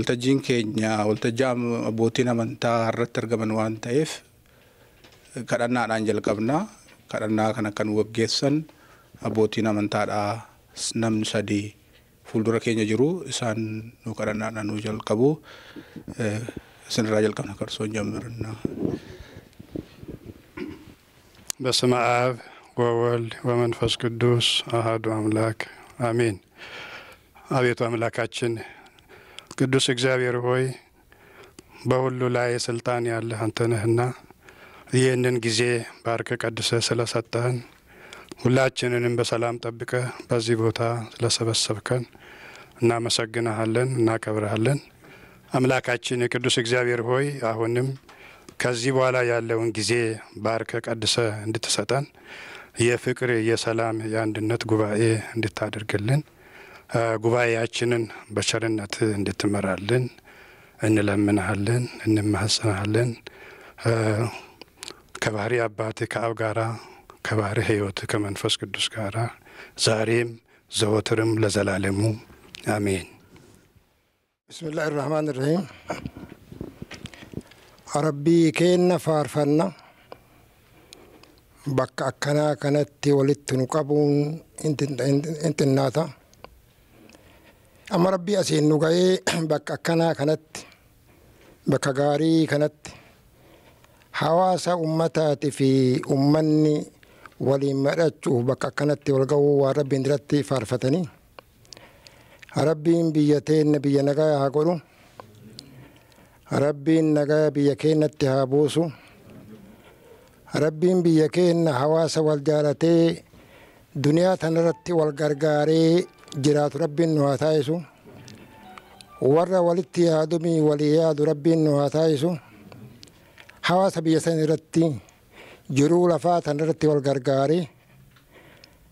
Waltajjiin keenya waltajjii abbootiin amantaa irratti argaman waan ta'eef kadhannaadhaan jalqabna. Kadhannaa kana kan waggeessan abbootiin amantaadhaa namni sadii fuuldura keenya jiru, isaan nu kadhannaadhaan nu jalqabu. Isinirraa jalqabna karsoon ጀምርና። በስመ አብ ወወልድ ወመንፈስ ቅዱስ አሐዱ አምላክ አሜን። አቤቱ አምላካችን ቅዱስ እግዚአብሔር ሆይ፣ በሁሉ ላይ ስልጣን ያለህ አንተ ነህና ይህንን ጊዜ ባርከ ቀድሰህ ስለሰጠህን፣ ሁላችንንም በሰላም ጠብቀህ በዚህ ቦታ ስለሰበሰብከን እናመሰግንሃለን፣ እናከብረሃለን። አምላካችን ቅዱስ እግዚአብሔር ሆይ፣ አሁንም ከዚህ በኋላ ያለውን ጊዜ ባርከ ቀድሰህ እንድትሰጠን፣ የፍቅር፣ የሰላም፣ የአንድነት ጉባኤ እንድታደርግልን፣ ጉባኤያችንን በቸርነት እንድትመራልን እንለምንሃለን፣ እንማጸንሃለን። ከባህሪ አባት ከአብ ጋራ፣ ከባህሪ ሕይወት ከመንፈስ ቅዱስ ጋራ ዛሬም ዘወትርም ለዘላለሙ አሜን። ብስሚላህ ራህማን ራሂም። Rabbii keenna faarfanna. Bakka akkanaa kanatti walitti nu qabuun in xinnaata. Amma Rabbii asiin nu ga'ee bakka akkanaa kanatti, bakka gaarii kanatti, hawaasa ummataatii fi ummanni waliin madhachuuf bakka akkanatti wal ga'uu waan Rabbiin duratti faarfatanii. Rabbiin biyya teenna biyya nagaa haa godhu. Rabbiin nagaa biyya keenyatti haa buusu. Rabbiin biyya keenya hawaasa wal jaalatee duniyaa tanarratti wal gargaaree jiraatu Rabbiin nu haa taasisu. Warra walitti yaadumii walii yaadu Rabbiin nu haa taasisu. Hawaasa biyya san irratti jiruu lafaa tanarratti wal gargaaree,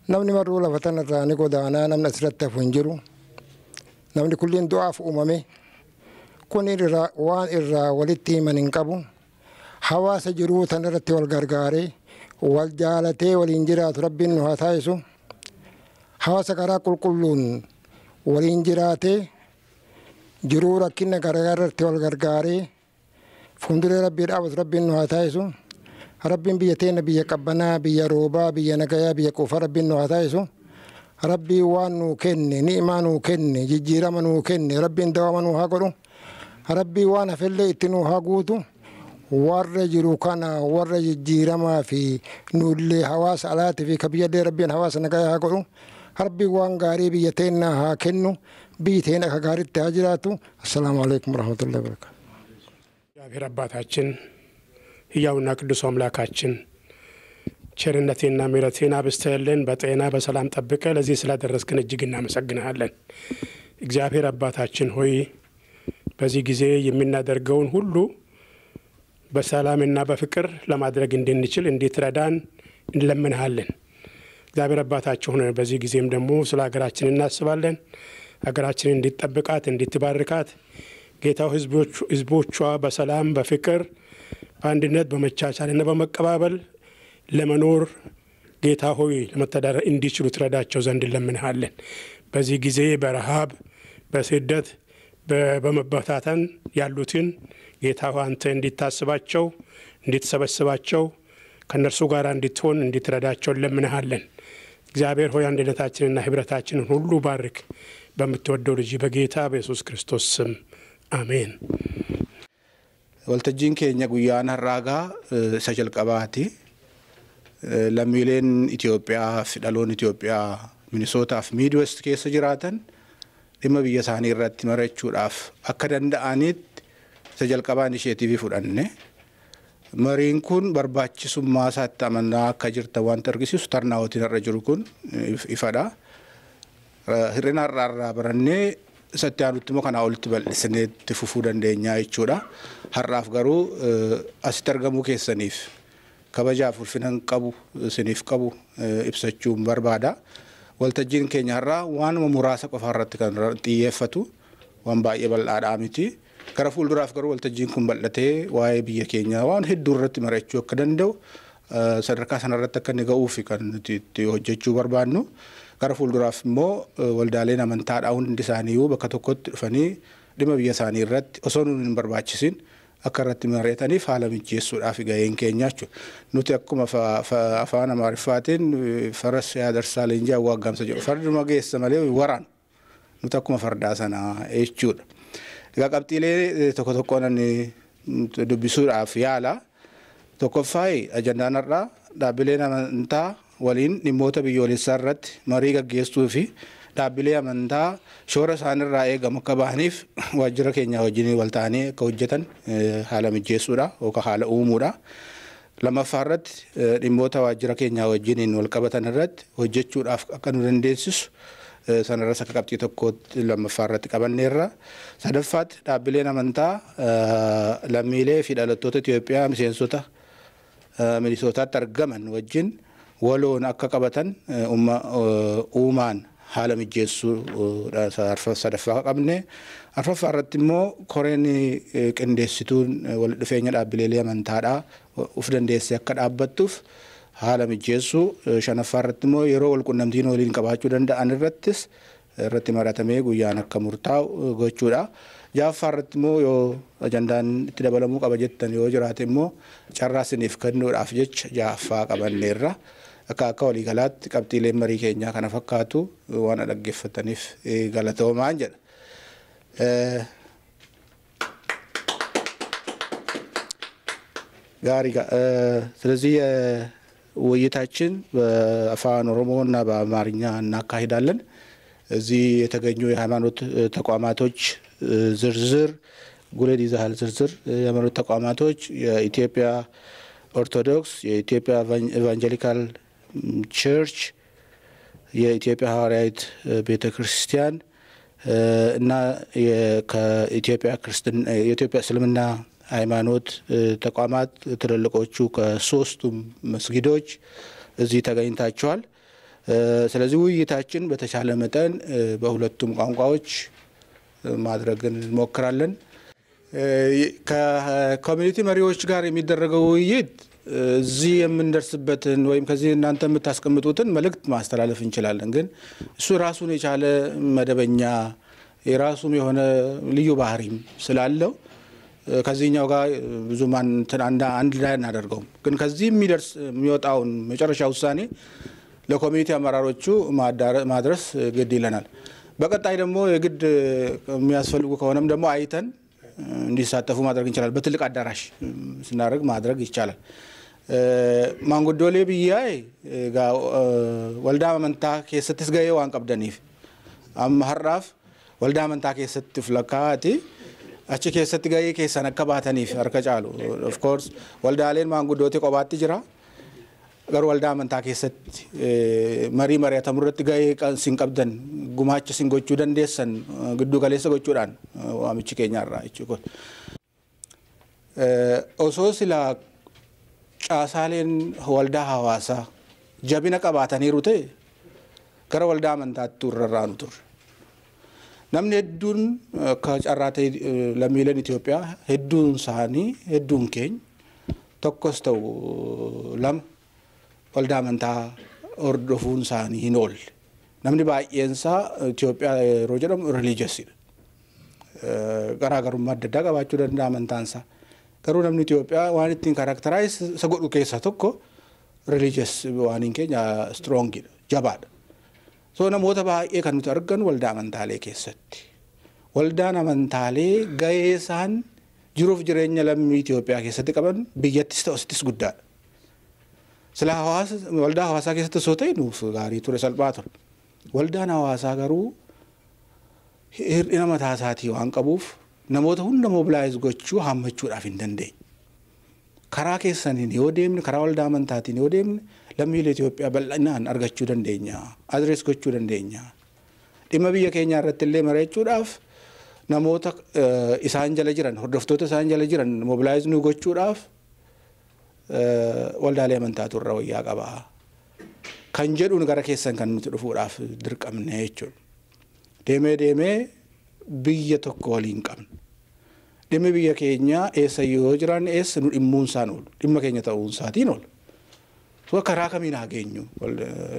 namni marruu lafa tanarraa ni godaanaa, namni asirratti hafu hin jiru. Namni kulliin du'aaf uumame. Kun waan irraa walitti himan hin qabu. Hawaasa jiruu tanarratti wal gargaaree wal jaalatee waliin jiraatu Rabbiin nu haa taasisu. Hawaasa karaa qulqulluun waliin jiraatee jiruu rakkina garaagaraa irratti wal gargaaree fuulduree Rabbii dhaabatu Rabbiin nu haa taasisu. Rabbiin biyya teenya biyya qabbanaa, biyya roobaa, biyya nagayaa, biyya quufaa Rabbiin nu haa taasisu. Rabbii waan nuu kenne, ni'imaa nuu kenne, jijjiirama nuu kenne, Rabbiin dawama nuu haa godhu. Rabbii waan hafellee itti nuu haa guutu. Warra jiru kana warra jijjiiramaa fi nullee hawaasa alaatii fi ka biyyallee Rabbiin hawaasa nagayaa haa godhu. Rabbiin waan gaarii biyya teennaa haa kennu. Biyyi teenya akka gaariitti haa jiraatu. Assalaamu alaikum warahmatullahi wabarakatuh. እግዚአብሔር አባታችን፣ ሕያውና ቅዱስ አምላካችን፣ ቸርነቴና ምሕረቴን አብዝተህልን በጤና በሰላም ጠብቀህ ለዚህ ስላደረስክን እጅግ እናመሰግንሃለን። እግዚአብሔር አባታችን ሆይ፣ በዚህ ጊዜ የምናደርገውን ሁሉ በሰላምና በፍቅር ለማድረግ እንድንችል እንድትረዳን እንለምንሃለን። እግዚአብሔር አባታችን ሆነ በዚህ ጊዜም ደግሞ ስለ ሀገራችን እናስባለን። ሀገራችንን እንድትጠብቃት፣ እንድትባርካት ጌታው፣ ሕዝቦቿ በሰላም፣ በፍቅር፣ በአንድነት፣ በመቻቻልና በመቀባበል ለመኖር ጌታ ሆይ ለመተዳደር እንዲችሉ ትረዳቸው ዘንድ እንለምንሃለን። በዚህ ጊዜ በረሃብ፣ በስደት፣ በመበታተን ያሉትን ጌታ ሆይ አንተ እንዲታስባቸው፣ እንድትሰበስባቸው፣ ከእነርሱ ጋር እንድትሆን፣ እንድትረዳቸው እንለምንሃለን። እግዚአብሔር ሆይ አንድነታችንና ህብረታችንን ሁሉ ባርክ። በምትወደው ልጅ በጌታ በኢየሱስ ክርስቶስ ስም አሜን። Waltajjiin keenya guyyaan har'aagaa isa jalqabaati. Lammiileen Itoophiyaa fi dhaloonni Itoophiyaa Minisootaa fi Miidwest keessa jiraatan dhimma biyya isaanii irratti mari'achuudhaaf akka danda'anitti isa jalqabaa initiative fudhanne. Mariin kun barbaachisummaa isaatti amanaa akka jirtan wanta argisiisu turnoutiin irra jiru kun ifadha. Hir'ina har'aarraa barannee isatti aanutti immoo kanaa olitti bal'isinee itti fufuu dandeenya jechuudha. Har'aaf garuu asitti argamuu keessaniif kabajaaf ulfina qabu isiniif qabu ibsachuun barbaada. Waltajjiin keenya har'aa waanuma muraasa qofa irratti kan xiyyeeffatu, waan baay'ee bal'aadhaa miti. Gara fuulduraaf garuu waltajjiin kun bal'atee waa'ee biyya keenyaa waan hedduu irratti mari'achuu akka danda'u, sadarkaa sanarratti akka inni ga'uuf kan nuti itti hojjechuu barbaannu. Gara fuulduraaf immoo waldaaleen amantaadhaa hundi isaaniiyyuu bakka tokkotti dhufanii dhimma biyya isaanii irratti osoo nuun hin barbaachisin akka irratti mari'ataniif haala mijeessuudhaaf gaheen keenya jechuudha. Nuti akkuma afaan Amaariffaatiin faras yaadarsaa leenjii awwaaggamsa jedhu farduma geessa malee waraanu nuti akkuma fardaa sanaa jechuudha. Egaa qabxiilee tokko tokkoon ani dubbisuudhaaf yaala. Tokkoffaa ajandaan har'aa dhaabbileen amantaa waliin dhimmoota biyyoolessaa irratti marii gaggeessuu fi dhaabbilee amantaa shoora isaanirraa eegamu akka bahaniif waajjira keenya wajjin wal ta'anii akka hojjetan haala mijeessuudha yookaan haala uumuudha. Lammaffaa irratti dhimmoota waajjira keenya wajjiniin wal qabatan irratti hojjechuudhaaf akka nu dandeessisu sanarras akka qabxii tokkootti lammaffaa irratti qabanneerra. Sadaffaatti dhaabbileen amantaa lammiilee fi dhalattoota Itoophiyaa miseensota Minisootaatti argaman wajjin waloon akka qabatan uumaan haala mijeessuu sadaffaa qabne. Arfaffaa irratti immoo koreen qindeessituun walitti dhufeenya dhaabbilee amantaadhaa of dandeessee akka dhaabbattuuf haala mijeessuu. Shanaffaa irratti immoo yeroo walqunnamtiin waliin qabaachuu danda'an irrattis irratti maratamee guyyaan akka murtaa'u gochuudha. Ja'affaa irratti immoo yoo ajandaan itti dabalamuu qaba jettan yoo jiraate immoo carraa isiniif kennuudhaaf jecha ja'affaa qabanneerra. Akka akka waliigalaatti qabxiileen marii keenyaa kana fakkaatu waan dhaggeeffataniif galatoomaan jedha. Gaarii ስለዚህ ውይይታችን በአፋን ኦሮሞ እና በአማርኛ እናካሂዳለን። እዚህ የተገኙ የሃይማኖት ተቋማቶች ዝርዝር ጉሌድ ይዘሃል ዝርዝር የሃይማኖት ተቋማቶች የኢትዮጵያ ኦርቶዶክስ፣ የኢትዮጵያ ኤቫንጀሊካል ቸርች፣ የኢትዮጵያ ሐዋርያዊት ቤተ ክርስቲያን እና ከኢትዮጵያ ክርስትና የኢትዮጵያ እስልምና ሃይማኖት ተቋማት ትልልቆቹ ከሶስቱም መስጊዶች እዚህ ተገኝታችኋል። ስለዚህ ውይይታችን በተቻለ መጠን በሁለቱም ቋንቋዎች ማድረግን እንሞክራለን። ከኮሚኒቲ መሪዎች ጋር የሚደረገው ውይይት እዚህ የምንደርስበትን ወይም ከዚህ እናንተ የምታስቀምጡትን መልእክት ማስተላለፍ እንችላለን። ግን እሱ ራሱን የቻለ መደበኛ የራሱም የሆነ ልዩ ባህሪም ስላለው ከዚህኛው ጋር ብዙ አንድ ላይ አናደርገውም። ግን ከዚህ የሚደርስ የሚወጣውን መጨረሻ ውሳኔ ለኮሚኒቲ አመራሮቹ ማድረስ ግድ ይለናል። በቀጣይ ደግሞ የግድ የሚያስፈልጉ ከሆነም ደግሞ አይተን እንዲሳተፉ ማድረግ እንችላለን። በትልቅ አዳራሽ ስናደርግ ማድረግ ይቻላል። Maanguddoolee biyyaa egaa waldaa amantaa keessattis gahee waan qabdaniif amma har'aaf waldaa amantaa keessatti of lakkaa'aati achi keessatti gahee keessan akka baataniif harka caalu. Of course waldaaleen maanguddooti kophaatti jira. Garuu waldaa amantaa keessatti marii mari'atamu irratti gahee sin qabdan gumaacha sin gochuu dandeessan giddu galeessa gochuudhaan waamichi keenyarraa jechuudha. Osoo silaa caasaaleen waldaa hawaasaa jabina qabaataniiru ta'e gara waldaa amantaatti irrarraanu turre. Namni hedduun akka carraa ta'e lammiileen Itoophiyaa hedduun isaanii hedduun keenya tokkos ta'u lama waldaa amantaa hordofuun isaanii hin oolle. Namni baay'een isaa Itoophiyaa yeroo jedhamu religiousidha. Garaagarummaa adda addaa qabaachuu danda'a amantaan isaa. Garuu namni Itoophiyaa waan ittiin characterize isa godhu keessaa tokko religious waan hin keenya strongidha, jabaadha. So namoota baay'ee kan nuti argannu waldaa amantaalee keessatti. Waldaan amantaalee gahee isaan jiruuf jireenya lammii Itoophiyaa keessatti qaban biyyattis ta'u asittis guddaadha. Sila hawaasa waldaa hawaasaa keessatti osoo ta'e nuuf gaarii ture salphaa ture. Waldaan hawaasaa garuu hir'ina mataa isaatii waan qabuuf namoota hunda mobilize gochuu hammachuudhaaf hin dandeenye. Karaa keessaniin yoo deemne karaa waldaa amantaatiin yoo deemne lammiilee Itoophiyaa bal'inaan argachuu dandeenya. Address gochuu dandeenya. Dhimma biyya keenyaa irratti illee mari'achuudhaaf namoota isaan jala jiran hordoftoota isaan jala jiran mobilize nu gochuudhaaf waldaalee amantaatu irra wayyaa qaba. Kan jedhuun gara keessan kan nuti dhufuudhaaf dirqamne jechuudha. Deemee deemee biyya tokko waliin qabna. Dhimmi biyya keenyaa eessa yoo jiraanne eessa nu dhimmuun isaan oolu dhimma keenya ta'uun isaatiin oolu. So karaa kamiin haa geenyu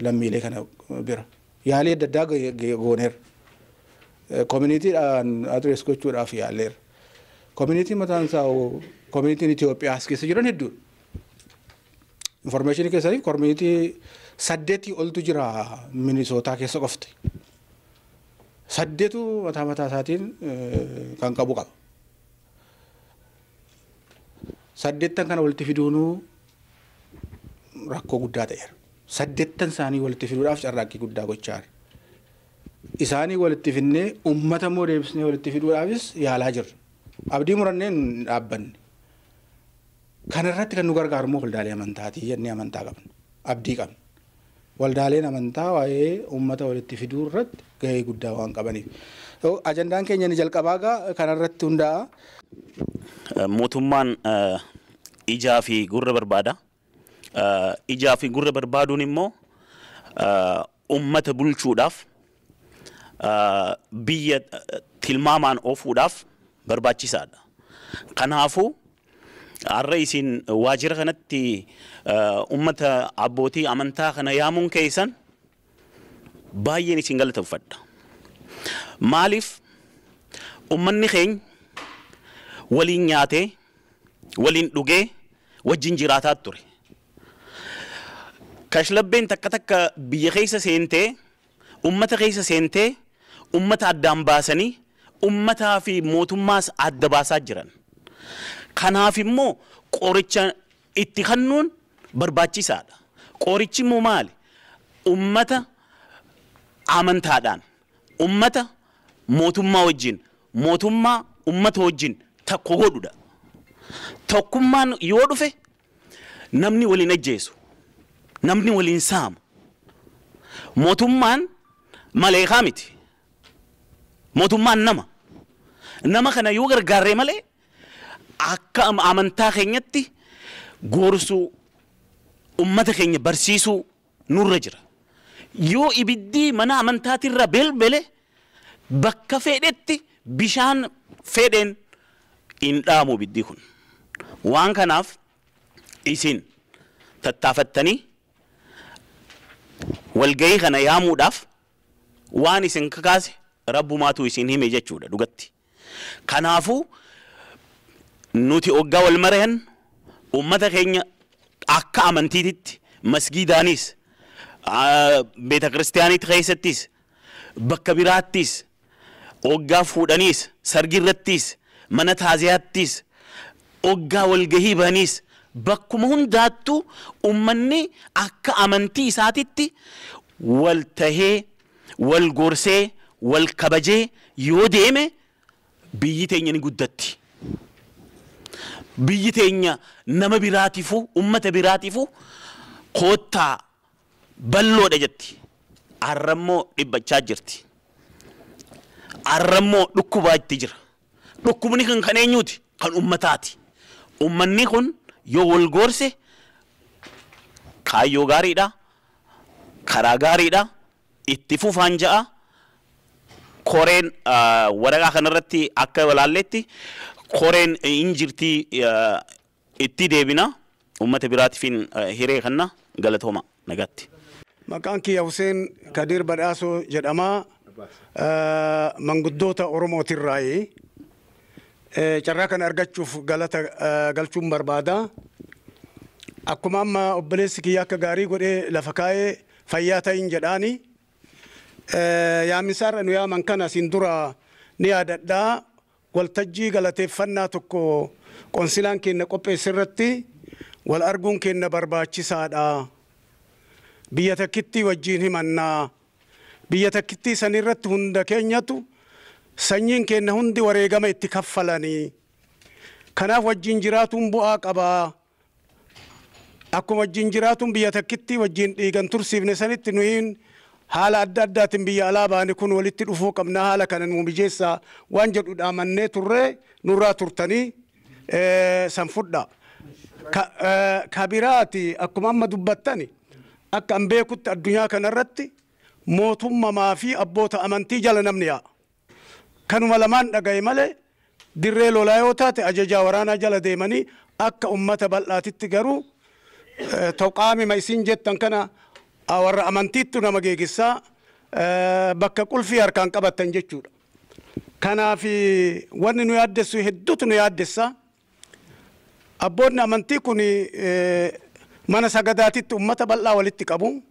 lammiilee kana bira. Yaalii adda addaa gooneerra. Communitydhaan address gochuudhaaf yaalleerra. Community mataan isaa, communityn Itoophiyaa as keessa jiran hedduudha. Information keessatti community saddeetii oltu jira Minisootaa keessa qofti. Saddeetu mataa mataa isaatiin kan qabu qaba. Saddeettan kana walitti fiduunuu rakkoo guddaa ta'eera. Saddeettan isaanii walitti fiduudhaaf carraaqqii guddaa gochaa jira. Isaanii walitti finnee uummata immoo deebisnee walitti fiduudhaafis yaalaa jirra. Abdii murannee hin dhaabbanne. Kanarratti kan nu gargaaru immoo waldaalee amantaatii jennee amantaa qabna. Abdii qabna. Waldaaleen amantaa waa'ee uummata walitti fiduu irratti gahee guddaa waan qabaniif. Ajandaan keenya inni jalqabaa gaa kanarratti hundaa'a. Mootummaan ijaa fi gurra barbaada. Ijaa fi gurra barbaaduun immoo ummata bulchuudhaaf, biyya tilmaamaan oofuudhaaf barbaachisaadha. Kanaafuu har'a isin waajjira kanatti ummata abbootii amantaa kana yaamuun keessan baay'een isin galateeffadha. Maaliif, ummanni keenya waliin nyaatee, waliin dhugee, wajjin jiraataa ture. Kashlabbeen takka takka biyya keessa seentee, ummata keessa seentee, ummata addaan baasanii ummataa fi mootummaas adda baasaa jiran. Kanaaf immoo qoricha itti kennuun barbaachisaadha. Qorichi immoo maali? Ummata amantaadhaan, ummata mootummaa wajjin, mootummaa ummata wajjin tokko godhudha. Tokkummaan yoo dhufe namni waliin ajjeesu, namni waliin saamu. Mootummaan maleekaa miti. Mootummaan nama. Nama kana yoo gargaarree malee, akka amantaa keenyatti gorsuu, ummata keenya barsiisuu nurra jira. Yoo ibiddi mana amantaatirra belbele, bakka fedhetti bishaan fedheen hin dhaamu ibiddi kun. Waan kanaaf isin tattaafattanii walgahii kana yaamuudhaaf waan isin kakaase rabbumaatu isin hime jechuudha dhugatti. Kanaafuu nuti hoggaa wal mari'an ummata keenya akka amantiititti masgiidaanis, beeta kiristiyaaniitti keessattis, bakka biraattis, hoggaa fuudhaniis, sargirrattis, mana taaziyaattis, hoggaa walgahii bahaniis, bakkuma hundaattuu ummanni akka amantii isaatitti wal tahee, wal gorsee, wal kabajee yoo deeme biyyi teenya ni guddatti. Biyyi teenya nama biraatiifuu, ummata biraatiifuu koottaa, bal'oodha jetti. Arrammoo dhibbachaa jirti. Arrammoo dhukkubaa itti jira. Dhukkubni kan kan eenyuuti? Kan ummataati. Ummanni kun yoo wal gorse kaayyoo gaariidha. Karaa gaariidha. Itti fufaan ja'a. Koreen waraqaa kanarratti akka walaalletti koreen hin jirti, itti deebina. Ummata biraatiif hiree kanna galatooma, nagaatti. Maqaan kiyya Hussein Kadir Badhaasoo jedhama. Manguddoota Oromootirraayi. Carraa kana argachuuf galata galchuun barbaada. Akkuma amma obboleessi kiyya akka gaarii godhee lafa kaa'ee, fayyaa ta'in jedhaani. Yaamisaarra nu yaaman kana asiin dura ni yaadadhaa. Waltajjii galateeffannaa tokko qonsilaan keenya qopheesse irratti wal arguun keenya barbaachisaadha. Biyya takkitti wajjin himannaa. Biyya takkittii sanirratti hunda keenyatu, sanyiin keenya hundi wareegama itti kaffalanii. Kanaaf wajjin jiraatuun bu'aa qabaa. Akkuma wajjin jiraatuun biyya takkitti wajjin dhiigan tursiifne sanitti, nuyiin haala adda addaatiin biyya alaa baane kun walitti dhufuu qabna, haala kana nu mijeessaa waan jedhu dhaamannee turree nurraa turtanii san fudha. Ka biraati, akkuma amma dubbattani, akka an beekutti addunyaa kanarratti mootummaa fi abboota amantii jala namni yaa'a. Kanuma lamaan dhagaye malee, dirree lolaa yoo taate ajajaa waraanaa jala deemanii, akka ummata bal'aatitti garuu toqaamima isin jettan kana warra amantiittu nama geegissaa, bakka qulfii harkaan qabattan jechuudha. Kanaaf wanni nu yaaddessu hedduutu nu yaaddessa. Abboonni amantii kun mana sagadaatitti uummata bal'aa walitti qabu.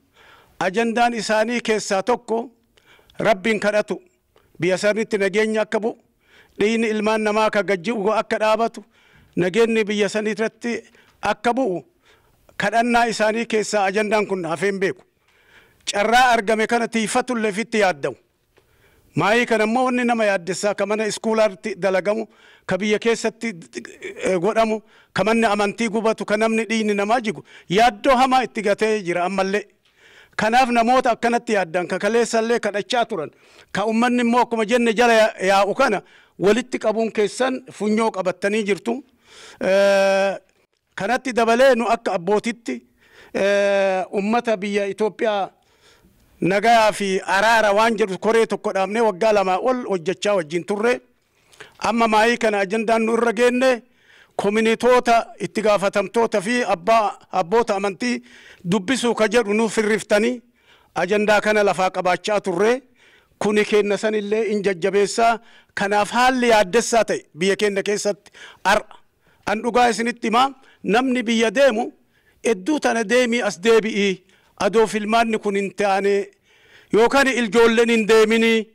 Ajandaan isaanii keessaa tokko Rabbiin kadhatu. Biyya sanitti nageenya akka bu'u, dhiigni ilmaan namaa akka gajji'u akka dhaabatu, nageenyi biyya sanii irratti akka bu'u kadhannaa isaanii keessaa ajandaan kun hafee hin beeku. Carraa argame kana tiifatullee ofitti yaaddamu. Maayii kana immoo wanni nama yaaddessaa ka mana iskuulaatti dalagamu, ka biyya keessatti godhamu, ka manni amantii gubatu, ka namni dhiigni namaa jigu yaaddoo hamaa itti gatee jira ammallee. Kanaaf namoota akkanatti yaaddan ka kaleessallee kadhachaa turan ka uummanni immoo akkuma jenne jala yaa'u kana walitti qabuun keessan funyoo qabattanii jirtu. Kanatti dabalee nu akka abbootitti uummata biyya Itoophiyaa nagayaa fi araara waan jedhu koree tokko dhaabnee waggaa 2 ol hojjechaa wajjin turre. Amma maayii kana ajandaan nu irra geenne kominitoota itti gaafatamtoota fi abboota amantii dubbisuu ka jedhu nu firriftanii ajandaa kana lafaa qabaachaa turre. Kuni kenna sanillee in jajjabeessaa. Kanaaf haalli yaaddessaa ta'e biyya keenya keessatti har'a. An dhugaa isinitti himaa, namni biyya deemu hedduu tana deemii as deebi'ii adoo filmaanni kun hin taane yookaan ijoolleen hin deeminii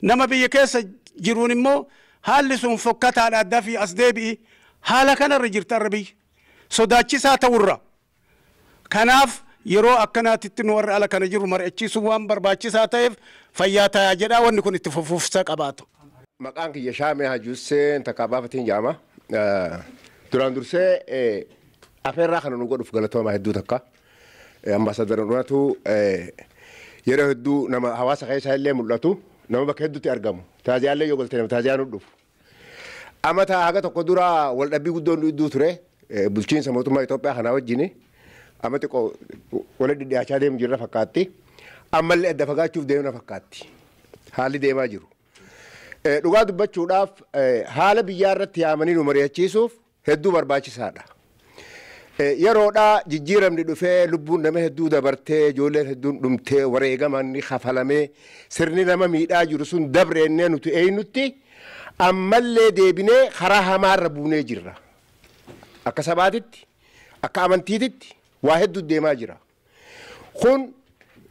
nama biyya keessa jiruun immoo haalli sun fokkataadha addaa fi as deebi'ii haala kanarra jirta har'a biyya sodaachisaa ta'urra. Kanaaf yeroo akkanaatitti nu warra ala kana jiru mari'achiisuun waan barbaachisaa ta'eef fayyaa tayaa jedhaa wanni kun itti fufuufsa qabaatu. Maqaan kiyya Shaamee Haji Hussein takkaa baafatiin jedhama. Duraan dursee afeerraa kana nu godhuuf galatoomaa hedduu takka. Ambaasaadara Dhunatu yeroo hedduu nama hawaasa keessaa illee mul'atu nama bakka hedduutti argamu. Taaziyaallee yoo galte nama taaziyaa nu dhufu. Amma haga tokko dura waldhabbii guddoon idduu ture bulchiinsa mootummaa Itoophiyaa kanaa wajjini amma xiqqoo walitti dhiyaachaa deemu jirra fakkaatti. Ammallee adda fagaachuuf deemna fakkaatti. Haalli deemaa jiru. Dhugaa dubbachuudhaaf haala biyyaa irratti yaamanii nu mari'achiisuuf hedduu barbaachisaadha. Yeroodhaa jijjiiramni dhufee lubbuun nama hedduu dabartee ijoolleen hedduun dhumtee wareegaman kafalamee sirni nama miidhaa jiru sun dabreennee nuti eenyutti ammallee deebinee karaa hamaarra buunee jirra. Akka sabaatitti akka amantiititti waa hedduu deemaa jira. Kun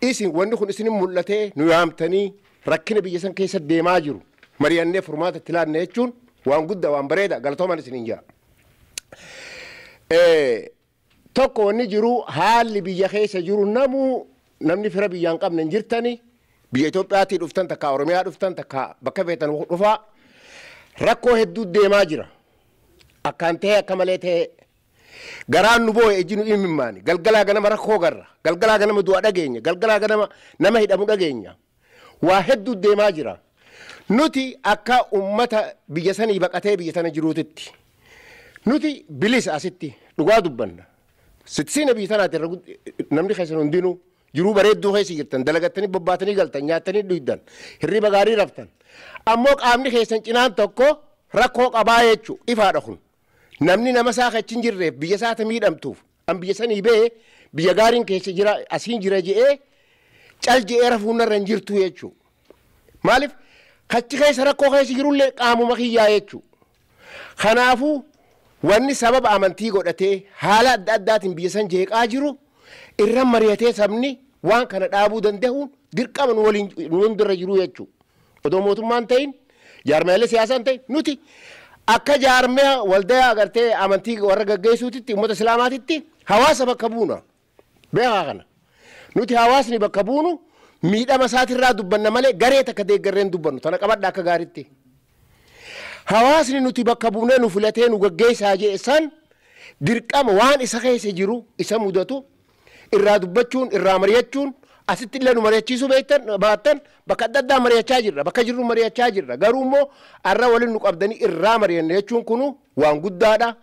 isin wanni kun isin mul'atee nu yaamtanii rakkina biyya san keessa deemaa jiru mari'annee furmaata itti laanne jechuun waan guddaa waan bareeda galatoomaan isiniin jaa. Tokko wanni jiru haalli biyya keessa jiru namuu namni fira biyyaa hin qabne hin jirtani biyya Itoophiyaatii dhuftan takka Oromiyaa dhuftan takka bakka feetan dhufaa rakkoo hedduu deemaa jira. Akkaan ta'e akka malee ta'e garaan nu boo'e ijji nu imimmaani galgalaa ganama rakkoo garra galgalaa ganama du'a dhageenya galgalaa ganama nama hidhamu dhageenya waa hedduu deemaa jira. Nuti akka ummata biyya sanii baqatee biyya sana jiruutitti nuti bilisa asitti dhugaa dubbanna. Sitsiina biyya sanaati irra namni keessan hundinuu jiruu bareedduu keessa jirtan dalagattanii bobbaatanii galtan nyaatanii dhugdan hirriba gaarii raftan. Ammoo qaamni keessan cinaan tokko rakkoo qabaa jechuu ifaadha kun. Namni nama isaa achi hin jirreef biyya isaati miidhamtuuf an biyya sanii ba'ee biyya gaariin keessa jira asiin jira je'ee cal je'ee rafuun irra hin jirtu jechuu. Maaliif kachi keessa rakkoo keessa jirullee qaamuma kiyyaa jechuu. Kanaafuu wanni sababa amantii godhatee haala adda addaatiin biyya san jeeqaa jiru irra mari'atee sabni waan kana dhaabuu danda'uun dirqama nu waliin nu hundirra jiru jechuu. Odoo mootummaan ta'in jaarmiyaalee siyaasaan ta'in nuti akka jaarmiyaa waldaa agartee amantii warra gaggeessuutitti uummata islaamaatitti hawaasa bakka buuna. Beekaa kana. Nuti hawaasni bakka buunu miidhama isaatirraa dubbanna malee garee takka deeggarreen dubbannu tana qabadha akka gaariitti. Hawaasni nuti bakka buunee nu filatee nu gaggeessaa jee san dirqama waan isa keessa jiru isa mudatu irraa dubbachuun irraa mari'achuun asitti illee nu mari'achiisuu beektan baattan bakka adda addaa mari'achaa jirra bakka jirru mari'achaa jirra garuu immoo har'a waliin nu qabdanii irraa mari'anne jechuun kunu waan guddaadha.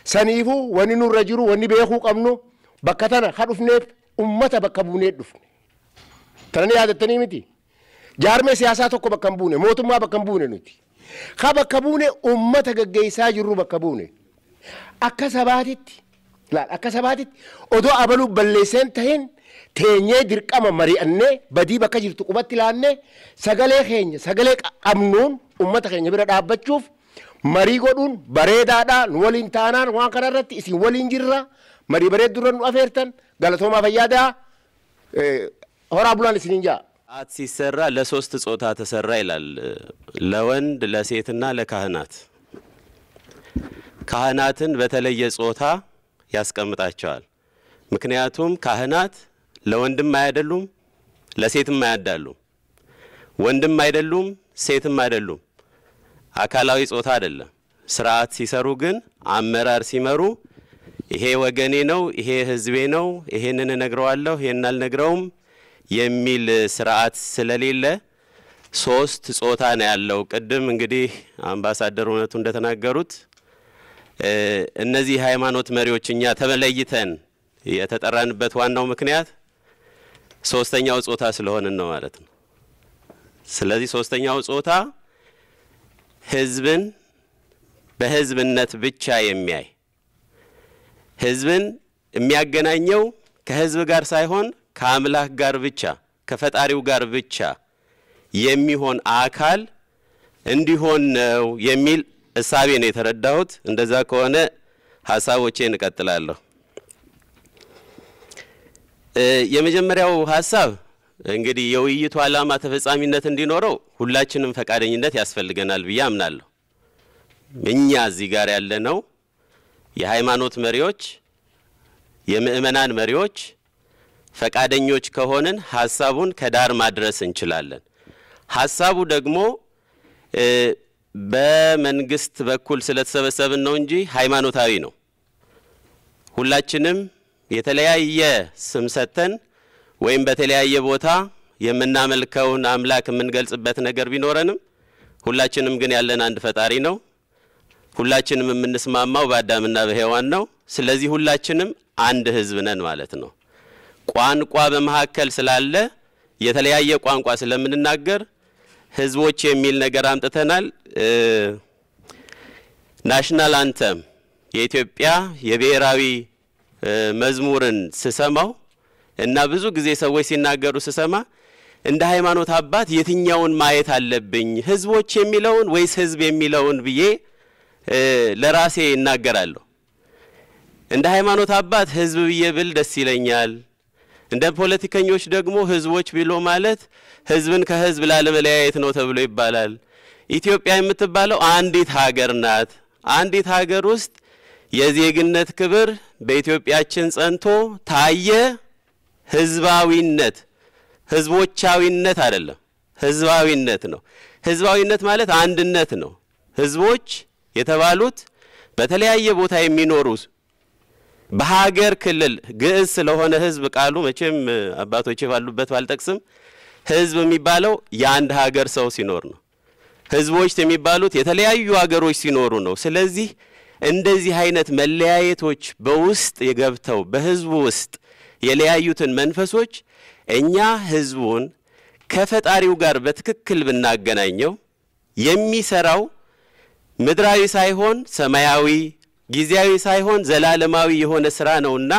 Saniifuu wanni nurra jiru wanni beekuu qabnu bakka tana ha dhufneef ummata bakka buunee dhufne. Tana ni yaadattanii miti. Jaarmee siyaasaa tokko bakka hin buune mootummaa bakka hin buune nuti. Ha bakka buune ummata gaggeessaa jirru bakka buune. Akka sabaatitti laal akka sabaatitti odoo abaluu balleesseen tahin Teenyee dirqama mari'annee badii bakka jirtu qubatti ilaannee sagalee keenya sagalee qabnuun uummata keenya bira dhaabbachuuf marii godhuun bareedaadha. Nu waliin taanaan waan kana irratti isin waliin jirra. Marii bareedduu irra nu afeertan galatoomaa fayyaadaa horaa bulaan isiniin jaa. ጣት ሲሰራ ለሶስት ጾታ ተሰራ ይላል። ለወንድ ለሴትና ለካህናት። ካህናትን በተለየ ጾታ ያስቀምጣቸዋል። ምክንያቱም ካህናት ለወንድም አያደሉም፣ ለሴትም አያዳሉም። ወንድም አይደሉም፣ ሴትም አይደሉም። አካላዊ ጾታ አይደለም። ስርዓት ሲሰሩ ግን አመራር ሲመሩ ይሄ ወገኔ ነው፣ ይሄ ህዝቤ ነው፣ ይሄንን እነግረዋለሁ፣ ይሄንን አልነግረውም የሚል ስርዓት ስለሌለ ሶስት ጾታ ነው ያለው። ቅድም እንግዲህ አምባሳደር እውነቱ እንደተናገሩት እነዚህ ሃይማኖት መሪዎች እኛ ተለይተን የተጠራንበት ዋናው ምክንያት ሶስተኛው ጾታ ስለሆንን ነው ማለት ነው። ስለዚህ ሶስተኛው ጾታ ህዝብን በህዝብነት ብቻ የሚያይ ህዝብን የሚያገናኘው ከህዝብ ጋር ሳይሆን ከአምላክ ጋር ብቻ ከፈጣሪው ጋር ብቻ የሚሆን አካል እንዲሆን ነው የሚል እሳቤ ነው የተረዳሁት። እንደዛ ከሆነ ሐሳቦቼን እቀጥላለሁ። የመጀመሪያው ሐሳብ እንግዲህ የውይይቱ ዓላማ ተፈጻሚነት እንዲኖረው ሁላችንም ፈቃደኝነት ያስፈልገናል ብዬ አምናለሁ። እኛ እዚህ ጋር ያለነው የሃይማኖት መሪዎች፣ የምእመናን መሪዎች ፈቃደኞች ከሆንን ሐሳቡን ከዳር ማድረስ እንችላለን። ሐሳቡ ደግሞ በመንግስት በኩል ስለተሰበሰብን ነው እንጂ ሃይማኖታዊ ነው። ሁላችንም የተለያየ ስም ሰጥተን ወይም በተለያየ ቦታ የምናመልከውን አምላክ የምንገልጽበት ነገር ቢኖረንም ሁላችንም ግን ያለን አንድ ፈጣሪ ነው። ሁላችንም የምንስማማው በአዳምና በሔዋን ነው። ስለዚህ ሁላችንም አንድ ህዝብ ነን ማለት ነው። ቋንቋ በመካከል ስላለ የተለያየ ቋንቋ ስለምንናገር ህዝቦች የሚል ነገር አምጥተናል። National anthem የኢትዮጵያ የብሔራዊ መዝሙርን ስሰማው እና ብዙ ጊዜ ሰዎች ሲናገሩ ስሰማ እንደ ሃይማኖት አባት የትኛውን ማየት አለብኝ ህዝቦች የሚለውን ወይስ ህዝብ የሚለውን ብዬ ለራሴ እናገራለሁ። እንደ ሃይማኖት አባት ህዝብ ብዬ ብል ደስ ይለኛል። እንደ ፖለቲከኞች ደግሞ ህዝቦች ቢሎ ማለት ህዝብን ከህዝብ ላለመለያየት ነው ተብሎ ይባላል። ኢትዮጵያ የምትባለው አንዲት ሀገር ናት። አንዲት ሀገር ውስጥ የዜግነት ክብር በኢትዮጵያችን ጸንቶ ታየ። ህዝባዊነት ህዝቦቻዊነት አይደለም፣ ህዝባዊነት ነው። ህዝባዊነት ማለት አንድነት ነው። ህዝቦች የተባሉት በተለያየ ቦታ የሚኖሩ በሀገር ክልል ግዕዝ ስለሆነ ህዝብ ቃሉ መቼም አባቶቼ ባሉበት ባልጠቅስም ህዝብ የሚባለው የአንድ ሀገር ሰው ሲኖር ነው። ህዝቦች የሚባሉት የተለያዩ ሀገሮች ሲኖሩ ነው። ስለዚህ እንደዚህ አይነት መለያየቶች በውስጥ የገብተው በህዝቡ ውስጥ የለያዩትን መንፈሶች እኛ ህዝቡን ከፈጣሪው ጋር በትክክል ብናገናኘው የሚሰራው ምድራዊ ሳይሆን ሰማያዊ፣ ጊዜያዊ ሳይሆን ዘላለማዊ የሆነ ስራ ነውና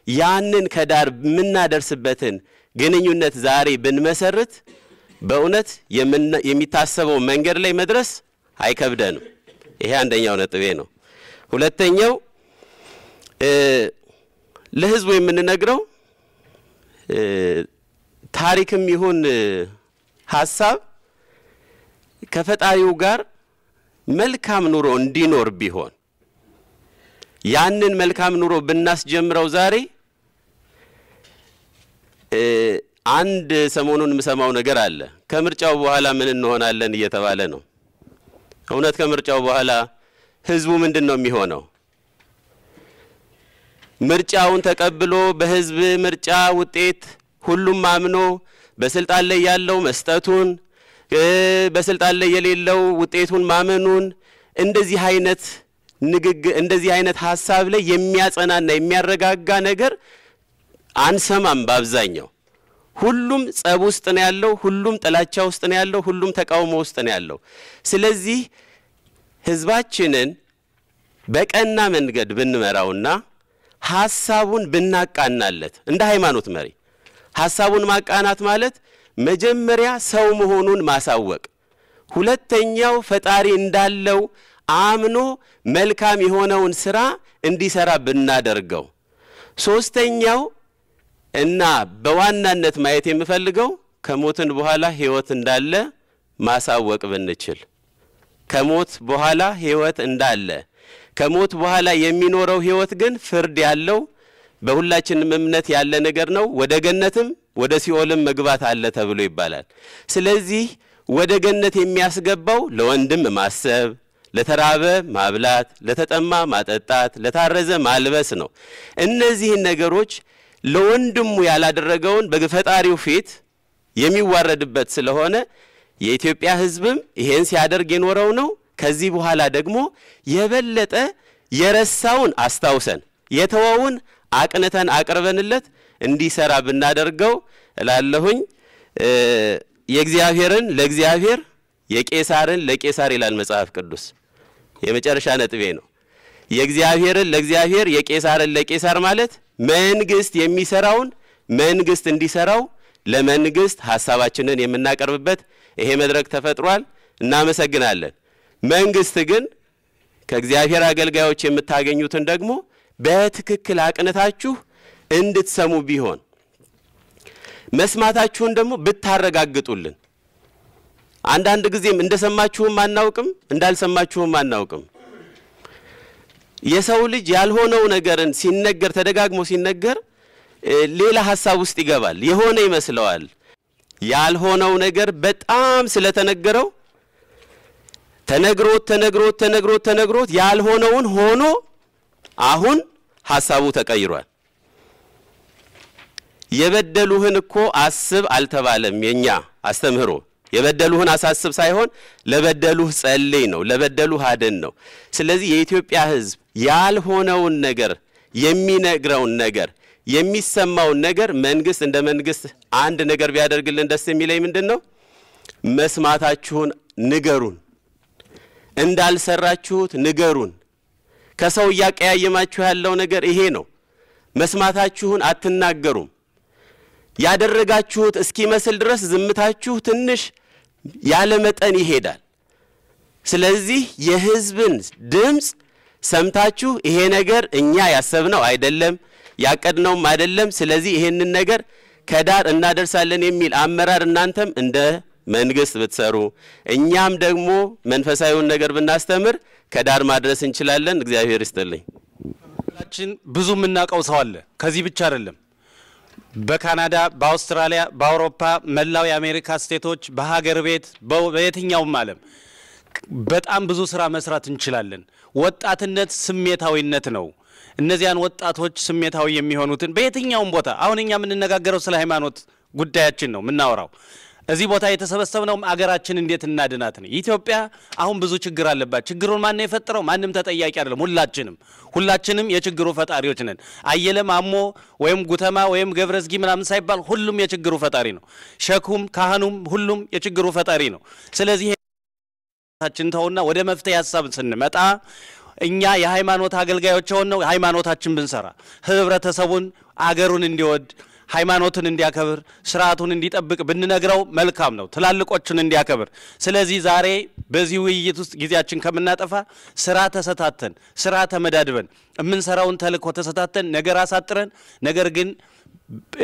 ያንን ከዳር የምናደርስበትን ግንኙነት ዛሬ ብንመሰርት በእውነት የሚታሰበው መንገድ ላይ መድረስ አይከብደንም። ይሄ አንደኛው ነጥቤ ነው። ሁለተኛው ለህዝቡ የምንነግረው ታሪክም ይሁን ሐሳብ ከፈጣሪው ጋር መልካም ኑሮ እንዲኖር ቢሆን ያንን መልካም ኑሮ ብናስጀምረው ዛሬ አንድ ሰሞኑን የምሰማው ነገር አለ። ከምርጫው በኋላ ምን እንሆናለን እየተባለ ነው። እውነት ከምርጫው በኋላ ህዝቡ ምንድነው የሚሆነው? ምርጫውን ተቀብሎ በህዝብ ምርጫ ውጤት ሁሉም አምኖ በስልጣን ላይ ያለው መስጠቱን በስልጣን ላይ የሌለው ውጤቱን ማመኑን እንደዚህ አይነት ንግግር እንደዚህ አይነት ሐሳብ ላይ የሚያጸናና የሚያረጋጋ ነገር አንሰማም። በአብዛኛው ሁሉም ጸብ ውስጥ ነው ያለው፣ ሁሉም ጥላቻ ውስጥ ነው ያለው፣ ሁሉም ተቃውሞ ውስጥ ነው ያለው። ስለዚህ ህዝባችንን በቀና መንገድ ብንመራውና ሐሳቡን ብናቃናለት እንደ ሃይማኖት መሪ ሐሳቡን ማቃናት ማለት መጀመሪያ ሰው መሆኑን ማሳወቅ፣ ሁለተኛው ፈጣሪ እንዳለው አምኖ መልካም የሆነውን ስራ እንዲሰራ ብናደርገው፣ ሶስተኛው እና በዋናነት ማየት የምፈልገው ከሞትን በኋላ ህይወት እንዳለ ማሳወቅ ብንችል፣ ከሞት በኋላ ህይወት እንዳለ፣ ከሞት በኋላ የሚኖረው ህይወት ግን ፍርድ ያለው በሁላችንም እምነት ያለ ነገር ነው። ወደ ገነትም ወደ ሲኦልም መግባት አለ ተብሎ ይባላል። ስለዚህ ወደ ገነት የሚያስገባው ለወንድም ማሰብ፣ ለተራበ ማብላት፣ ለተጠማ ማጠጣት፣ ለታረዘ ማልበስ ነው። እነዚህን ነገሮች ለወንድሙ ያላደረገውን በፈጣሪው ፊት የሚዋረድበት ስለሆነ የኢትዮጵያ ህዝብም ይሄን ሲያደርግ የኖረው ነው። ከዚህ በኋላ ደግሞ የበለጠ የረሳውን አስታውሰን የተወውን አቅንተን አቅርበንለት እንዲሰራ ብናደርገው እላለሁኝ። የእግዚአብሔርን ለእግዚአብሔር የቄሳርን ለቄሳር ይላል መጽሐፍ ቅዱስ። የመጨረሻ ነጥቤ ነው። የእግዚአብሔርን ለእግዚአብሔር የቄሳርን ለቄሳር ማለት መንግስት የሚሰራውን መንግስት እንዲሰራው ለመንግስት ሐሳባችንን የምናቀርብበት ይሄ መድረክ ተፈጥሯል። እናመሰግናለን። መንግስት ግን ከእግዚአብሔር አገልጋዮች የምታገኙትን ደግሞ በትክክል አቅንታችሁ እንድትሰሙ ቢሆን፣ መስማታችሁን ደግሞ ብታረጋግጡልን። አንዳንድ ጊዜም እንደሰማችሁም አናውቅም እንዳልሰማችሁም አናውቅም። የሰው ልጅ ያልሆነው ነገርን ሲነገር ተደጋግሞ ሲነገር ሌላ ሐሳብ ውስጥ ይገባል፣ የሆነ ይመስለዋል። ያልሆነው ነገር በጣም ስለተነገረው ተነግሮት ተነግሮት ተነግሮት ተነግሮት ያልሆነውን ሆኖ አሁን ሐሳቡ ተቀይሯል። የበደሉህን እኮ አስብ አልተባለም። የኛ አስተምህሮ የበደሉህን አሳስብ ሳይሆን ለበደሉህ ጸልይ ነው፣ ለበደሉህ አድን ነው። ስለዚህ የኢትዮጵያ ሕዝብ ያልሆነውን ነገር የሚነግረውን ነገር የሚሰማውን ነገር መንግስት እንደ መንግስት አንድ ነገር ቢያደርግልን ደስ የሚለኝ ምንድነው? መስማታችሁን ንገሩን፣ እንዳልሰራችሁት ንገሩን። ከሰው እያቀያየማችሁ ያለው ነገር ይሄ ነው። መስማታችሁን አትናገሩም። ያደረጋችሁት እስኪመስል ድረስ ዝምታችሁ ትንሽ ያለ መጠን ይሄዳል። ስለዚህ የህዝብን ድምጽ ሰምታችሁ ይሄ ነገር እኛ ያሰብነው አይደለም ያቀድነውም አይደለም፣ ስለዚህ ይሄንን ነገር ከዳር እናደርሳለን የሚል አመራር እናንተም እንደ መንግስት ብትሰሩ እኛም ደግሞ መንፈሳዊውን ነገር ብናስተምር ከዳር ማድረስ እንችላለን። እግዚአብሔር ይስጥልኝ። ብዙ የምናውቀው ሰው አለ። ከዚህ ብቻ አይደለም። በካናዳ፣ በአውስትራሊያ፣ በአውሮፓ፣ መላው የአሜሪካ ስቴቶች፣ በሀገር ቤት፣ በየትኛውም ዓለም በጣም ብዙ ስራ መስራት እንችላለን። ወጣትነት ስሜታዊነት ነው። እነዚያን ወጣቶች ስሜታዊ የሚሆኑትን በየትኛውም ቦታ አሁን እኛ የምንነጋገረው ስለ ሃይማኖት ጉዳያችን ነው የምናወራው። እዚህ ቦታ የተሰበሰብነው አገራችን እንዴት እናድናት ነው። ኢትዮጵያ አሁን ብዙ ችግር አለባት። ችግሩን ማን ነው የፈጠረው? ማንም ተጠያቂ አይደለም። ሁላችንም የችግሩ ፈጣሪዎች ነን። አየለ ማሞ ወይም ጉተማ ወይም ገብረዝጊ ምናምን ሳይባል ሁሉም የችግሩ ፈጣሪ ነው። ሸኩም ካህኑም ሁሉም የችግሩ ፈጣሪ ነው። ስለዚህ ተውና ወደ መፍትሄ ሐሳብ ስንመጣ እኛ የሃይማኖት አገልጋዮች ሆነው ሃይማኖታችን ብንሰራ ህብረተሰቡን አገሩን እንዲወድ ሃይማኖትን እንዲያከብር ስርዓቱን እንዲጠብቅ ብንነግረው መልካም ነው፣ ትላልቆችን እንዲያከብር። ስለዚህ ዛሬ በዚህ ውይይት ውስጥ ጊዜያችን ከምናጠፋ ስራ ተሰታተን ስራ ተመዳድበን የምንሰራውን ተልእኮ ተሰታተን ነገር አሳጥረን ነገር ግን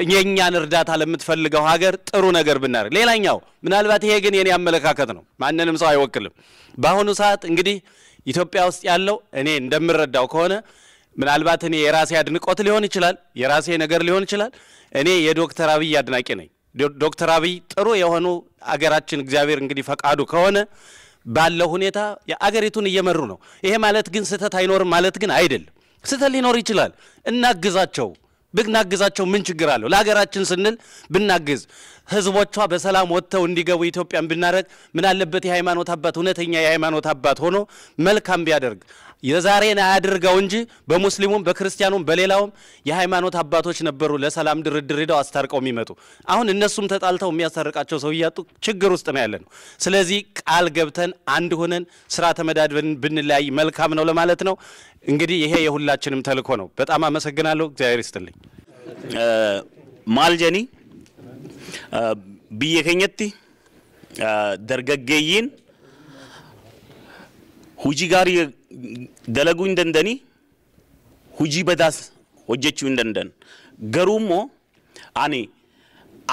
የኛን እርዳታ ለምትፈልገው ሀገር ጥሩ ነገር ብናደርግ። ሌላኛው ምናልባት ይሄ ግን የኔ አመለካከት ነው፣ ማንንም ሰው አይወክልም። በአሁኑ ሰዓት እንግዲህ ኢትዮጵያ ውስጥ ያለው እኔ እንደምረዳው ከሆነ ምናልባት እኔ የራሴ አድንቆት ሊሆን ይችላል፣ የራሴ ነገር ሊሆን ይችላል። እኔ የዶክተር አብይ አድናቂ ነኝ። ዶክተር አብይ ጥሩ የሆኑ አገራችን እግዚአብሔር እንግዲህ ፈቃዱ ከሆነ ባለው ሁኔታ የአገሪቱን እየመሩ ነው። ይሄ ማለት ግን ስህተት አይኖርም ማለት ግን አይደለም። ስህተት ሊኖር ይችላል። እናግዛቸው። ብናግዛቸው ምን ችግር አለው? ለሀገራችን ስንል ብናግዝ ህዝቦቿ በሰላም ወጥተው እንዲገቡ ኢትዮጵያን ብናደርግ ምን አለበት? የሃይማኖት አባት እውነተኛ የሃይማኖት አባት ሆኖ መልካም ቢያደርግ የዛሬን አያድርገው እንጂ በሙስሊሙም በክርስቲያኑም በሌላውም የሃይማኖት አባቶች ነበሩ ለሰላም ድርድር ሄደው አስታርቀው የሚመጡ። አሁን እነሱም ተጣልተው የሚያስታርቃቸው ሰው እያጡ ችግር ውስጥ ነው ያለነው። ስለዚህ ቃል ገብተን አንድ ሆነን ስራ ተመዳድበን ብንለያይ መልካም ነው ለማለት ነው። እንግዲህ ይሄ የሁላችንም ተልእኮ ነው። በጣም አመሰግናለሁ። እግዚአብሔር ይስጥልኝ። ማልጀኒ Biyya keenyatti dargaggeeyyiin hojii gaarii dalaguu hin danda'anii, hojii badaas hojjechuu hin danda'an. Garuu immoo ani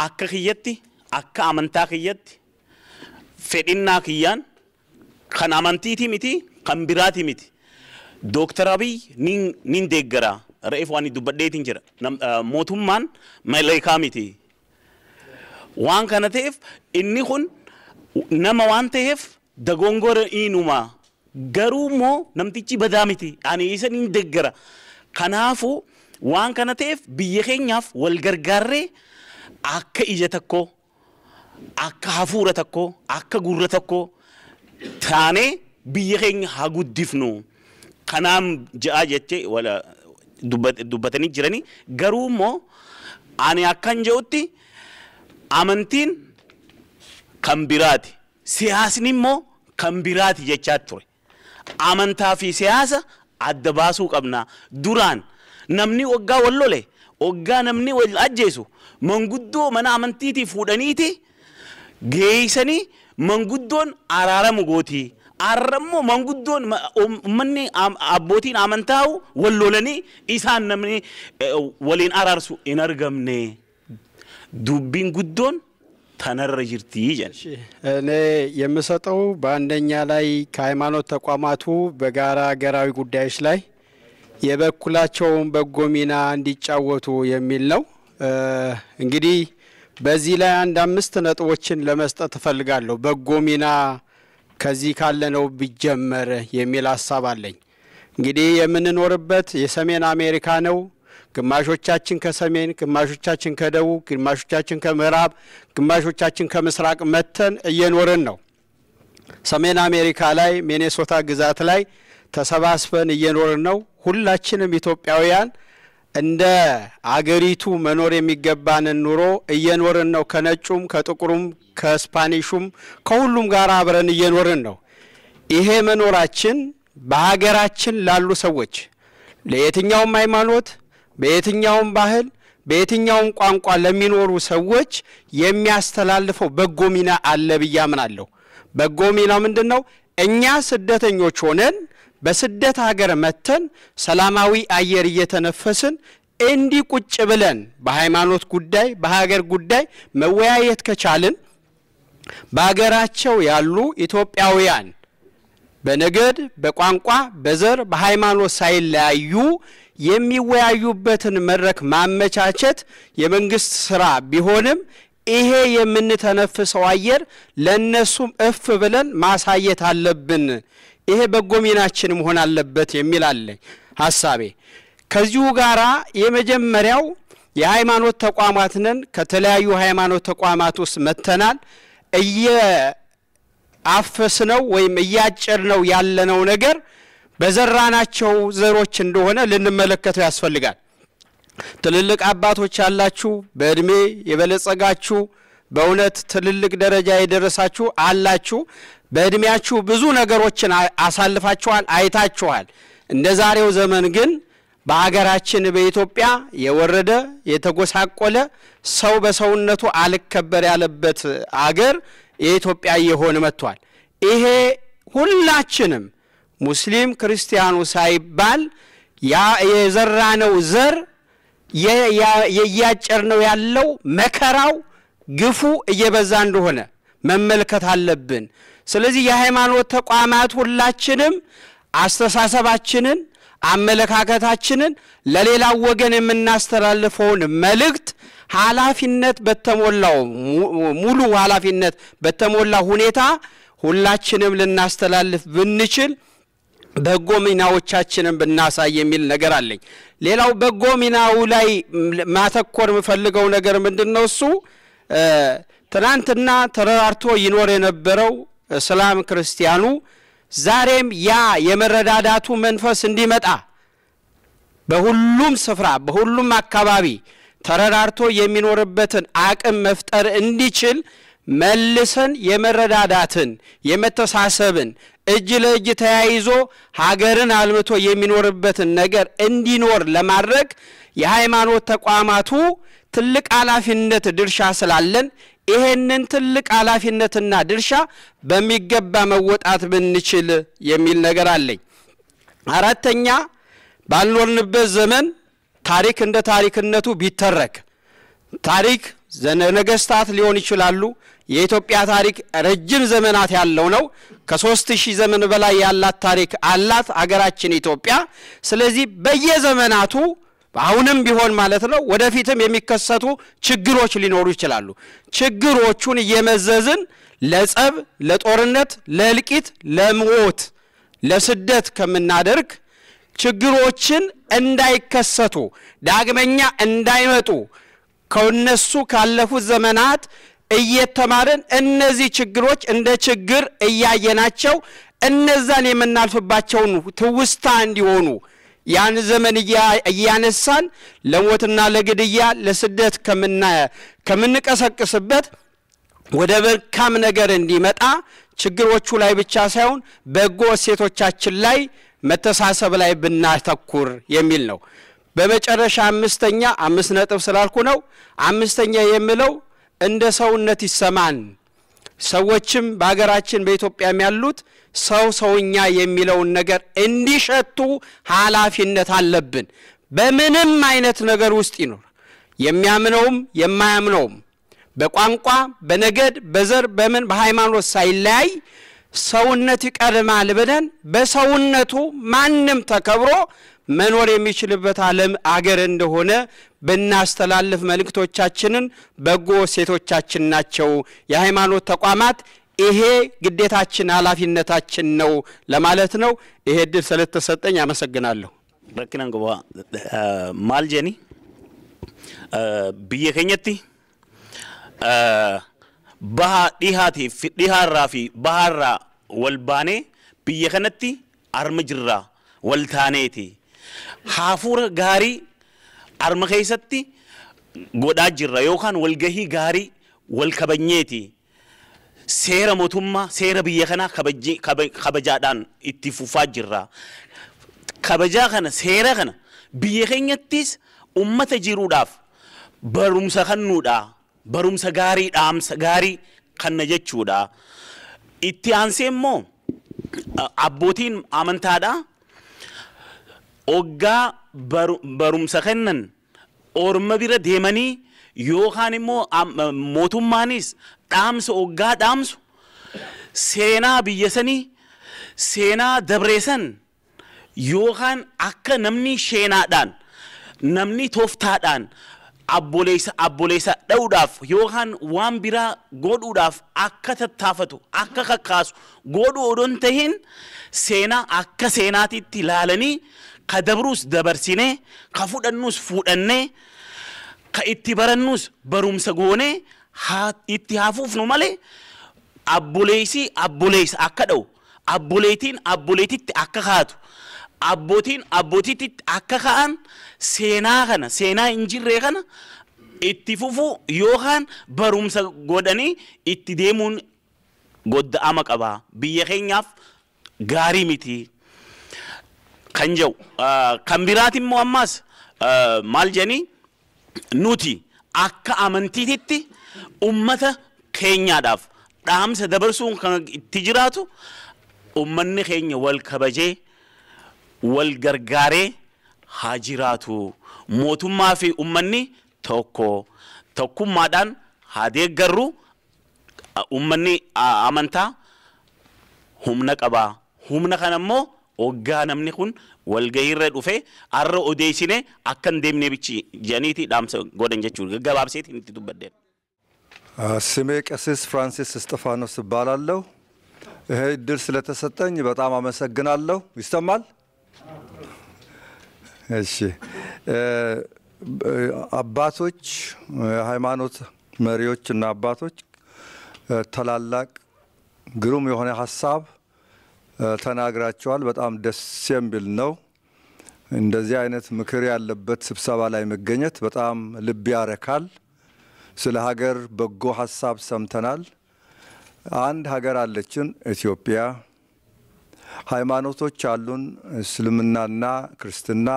akka kiyyatti, akka amantaa kiyyatti, fedhinnaa kiyyaan kan amantiitii miti, kan biraatii miti. Dooktar Abiy nin deeggara. Re'eef waan dubbadheetiin jira. Mootummaan maleekaa miti. Waan kana ta'eef inni kun nama waan ta'eef dogongora inuma. Garuu immoo namtichi badaa miti. Ani isa nin deeggara. Kanaafuu waan kana ta'eef biyya keenyaaf wal gargaarree akka ija tokkoo, akka hafuura tokkoo, akka gurra tokkoo taanee biyya keenya haa guddifnu. Kanaan ja'a jechee wala dubbatanii jiranii. Garuu immoo ani akkan jedhutti amantiin kan biraati. Siyaasni immoo kan biraati jechaa ture. Amantaa fi siyaasa adda baasuu qabna. Duraan namni waggaa wal lole, waggaa namni wal ajjeesu, manguddoo mana amantiitii fuudhaniiti geessanii manguddoon araaramu gooti. Arrammoo manguddoon uummanni abbootiin amantaa wal lolanii isaan namni waliin araarsu hin argamne. Dubbiin guddoon tanarra jirti jedhan. እኔ የምሰጠው በአንደኛ ላይ ከሃይማኖት ተቋማቱ በጋራ ሀገራዊ ጉዳዮች ላይ የበኩላቸውን በጎ ሚና እንዲጫወቱ የሚል ነው። እንግዲህ በዚህ ላይ አንድ 5 ነጥቦችን ለመስጠት እፈልጋለሁ። በጎ ሚና ከዚህ ካለነው ቢጀመር የሚል ሐሳብ አለኝ። እንግዲህ የምንኖርበት የሰሜን አሜሪካ ነው። ግማሾቻችን ከሰሜን፣ ግማሾቻችን ከደቡብ፣ ግማሾቻችን ከምዕራብ፣ ግማሾቻችን ከምስራቅ መተን እየኖርን ነው። ሰሜን አሜሪካ ላይ ሚኔሶታ ግዛት ላይ ተሰባስበን እየኖርን ነው። ሁላችንም ኢትዮጵያውያን እንደ አገሪቱ መኖር የሚገባንን ኑሮ እየኖርን ነው። ከነጩም ከጥቁሩም ከስፓኒሹም ከሁሉም ጋር አብረን እየኖርን ነው። ይሄ መኖራችን በሀገራችን ላሉ ሰዎች ለየትኛውም ሃይማኖት፣ በየትኛውም ባህል፣ በየትኛውም ቋንቋ ለሚኖሩ ሰዎች የሚያስተላልፈው በጎ ሚና አለ ብዬ አምናለሁ። በጎ ሚናው ምንድነው? እኛ ስደተኞች ሆነን በስደት ሀገር መተን ሰላማዊ አየር እየተነፈስን እንዲህ ቁጭ ብለን በሃይማኖት ጉዳይ በሀገር ጉዳይ መወያየት ከቻልን በሀገራቸው ያሉ ኢትዮጵያውያን በነገድ፣ በቋንቋ፣ በዘር፣ በሃይማኖት ሳይለያዩ የሚወያዩበትን መድረክ ማመቻቸት የመንግስት ስራ ቢሆንም ይሄ የምንተነፍሰው አየር ለነሱም እፍ ብለን ማሳየት አለብን። ይሄ በጎ ሚናችን መሆን አለበት የሚል አለኝ ሐሳቤ። ከዚሁ ጋራ የመጀመሪያው የሃይማኖት ተቋማት ነን። ከተለያዩ ሃይማኖት ተቋማት ውስጥ መተናል። እያፈስነው ወይም እያጨድነው ያለነው ነገር በዘራናቸው ዘሮች እንደሆነ ልንመለከተው ያስፈልጋል። ትልልቅ አባቶች ያላችሁ፣ በእድሜ የበለጸጋችሁ፣ በእውነት ትልልቅ ደረጃ የደረሳችሁ አላችሁ። በእድሜያችሁ ብዙ ነገሮችን አሳልፋችኋል፣ አይታችኋል። እንደ ዛሬው ዘመን ግን በሀገራችን በኢትዮጵያ የወረደ የተጎሳቆለ ሰው በሰውነቱ አልከበር ያለበት አገር የኢትዮጵያ እየሆነ መጥቷል። ይሄ ሁላችንም ሙስሊም ክርስቲያኑ ሳይባል ያ የዘራነው ዘር የያጨርነው ያለው መከራው ግፉ እየበዛ እንደሆነ መመልከት አለብን። ስለዚህ የሃይማኖት ተቋማት ሁላችንም አስተሳሰባችንን አመለካከታችንን ለሌላው ወገን የምናስተላልፈውን መልእክት ኃላፊነት በተሞላው ሙሉ ኃላፊነት በተሞላው ሁኔታ ሁላችንም ልናስተላልፍ ብንችል በጎ ሚናዎቻችንን ብናሳይ የሚል ነገር አለኝ። ሌላው በጎ ሚናው ላይ ማተኮር የምፈልገው ነገር ምንድነው? እሱ ትናንትና ተረራርቶ ይኖር የነበረው እስላም ክርስቲያኑ ዛሬም ያ የመረዳዳቱ መንፈስ እንዲመጣ በሁሉም ስፍራ በሁሉም አካባቢ ተረራርቶ የሚኖርበትን አቅም መፍጠር እንዲችል መልሰን የመረዳዳትን የመተሳሰብን እጅ ለእጅ ተያይዞ ሀገርን አልምቶ የሚኖርበትን ነገር እንዲኖር ለማድረግ የሃይማኖት ተቋማቱ ትልቅ ኃላፊነት ድርሻ ስላለን ይሄንን ትልቅ ኃላፊነትና ድርሻ በሚገባ መወጣት ብንችል የሚል ነገር አለኝ። አራተኛ፣ ባልኖርንበት ዘመን ታሪክ እንደ ታሪክነቱ ቢተረክ፣ ታሪክ ነገስታት ሊሆን ይችላሉ። የኢትዮጵያ ታሪክ ረጅም ዘመናት ያለው ነው። ከ3000 ዘመን በላይ ያላት ታሪክ አላት አገራችን ኢትዮጵያ። ስለዚህ በየዘመናቱ አሁንም ቢሆን ማለት ነው ወደፊትም የሚከሰቱ ችግሮች ሊኖሩ ይችላሉ። ችግሮቹን እየመዘዝን ለጸብ፣ ለጦርነት፣ ለእልቂት፣ ለሞት፣ ለስደት ከምናደርግ ችግሮችን እንዳይከሰቱ፣ ዳግመኛ እንዳይመጡ ከነሱ ካለፉት ዘመናት እየተማርን እነዚህ ችግሮች እንደ ችግር እያየናቸው እነዛን የምናልፍባቸውን ትውስታ እንዲሆኑ ያን ዘመን እያነሳን ለሞትና ለግድያ ለስደት ከምንቀሰቅስበት ወደ መልካም ነገር እንዲመጣ ችግሮቹ ላይ ብቻ ሳይሆን በጎ እሴቶቻችን ላይ፣ መተሳሰብ ላይ ብናተኩር የሚል ነው። በመጨረሻ አምስተኛ፣ 5 ነጥብ ስላልኩ ነው። አምስተኛ የምለው እንደ ሰውነት ይሰማን። ሰዎችም በሀገራችን በኢትዮጵያም ያሉት ሰው ሰውኛ የሚለውን ነገር እንዲሸቱ ኃላፊነት አለብን። በምንም አይነት ነገር ውስጥ ይኖር፣ የሚያምነውም የማያምነውም፣ በቋንቋ፣ በነገድ፣ በዘር፣ በምን፣ በሃይማኖት ሳይለያይ ሰውነት ይቀድማል ብለን በሰውነቱ ማንም ተከብሮ መኖር የሚችልበት ዓለም አገር እንደሆነ ብናስተላልፍ መልእክቶቻችንን በጎ ሴቶቻችን ናቸው። የሃይማኖት ተቋማት ይሄ ግዴታችን ኃላፊነታችን ነው ለማለት ነው። ይሄ እድል ስለተሰጠኝ አመሰግናለሁ። Rakkinaan qaba maal jedhani, biyya keenyatti baha dhihaatiif dhihaarraa fi bahaarraa wal baanee biyya kanatti arma jirraa wal taaneeti. Hafuura gaarii arma keessatti godhaa jirra yookaan walgahii gaarii wal kabajneeti. Seera mootummaa, seera biyya kanaa kabajaadhaan itti fufaa jirra. Kabajaa kana, seera kana biyya keenyattis ummata jiruudhaaf barumsa kennuudha. Barumsa gaarii, dhaamsa gaarii kanna jechuudha. Itti aansee immoo abbootiin amantaadha. Oggaa barumsa kennan orma bira deemanii yookaan immoo mootummaanis dhaamsa oggaa dhaamsu seenaa biyya sanii, seenaa dabreessan yookaan akka namni sheenaadhaan, namni tooftaadhaan abboleessa abboleessa dha'uudhaaf yookaan waan biraa godhuudhaaf akka tattaafatu, akka kakkaasu godhuu odoon tahin, seenaa akka seenaatitti ilaalanii ka dabruus dabarsinee, ka fudhannus fuudhannee, ka itti barannus barumsa goonee haa itti hafuufnu malee abboleessi abboleessa akka dha'u, abboleetiin abboleetitti akka kaatu, abbootiin abbootitti akka ka'an, seenaa kana, seenaa hin jirree kana itti fufuu yookaan barumsa godhanii itti deemuun godda'ama qaba. Biyya keenyaaf gaarii miti. Kan jedhu kan biraati immoo ammas maal jedhanii, nuti akka amantiititti ummata keenyaadhaaf dhaamsa dabarsuun kan itti jiraatu ummanni keenya wal kabajee wal gargaaree haa jiraatu. Mootummaa fi ummanni tokko tokkummaadhaan haa deeggarru. Ummanni amantaa humna qaba. Humna kana immoo hoggaa namni kun walgahiirra dhufee har'a odeessine akka hin deemne bichi jedhaniiti dhaamsa godhan jechuudha. Gaggabaabseetiin itti dubbadde. ስሜ ቀሲስ ፍራንሲስ እስጢፋኖስ እባላለሁ። ይሄ እድል ስለተሰጠኝ በጣም አመሰግናለሁ። ይሰማል? እሺ። አባቶች፣ ሃይማኖት መሪዎች እና አባቶች ታላላቅ ግሩም የሆነ ሀሳብ ተናግራቸዋል። በጣም ደስ የሚል ነው። እንደዚህ አይነት ምክር ያለበት ስብሰባ ላይ መገኘት በጣም ልብ ያረካል። ስለ ሀገር በጎ ሀሳብ ሰምተናል። አንድ ሀገር አለችን ኢትዮጵያ። ሃይማኖቶች አሉን፣ እስልምናና ክርስትና፣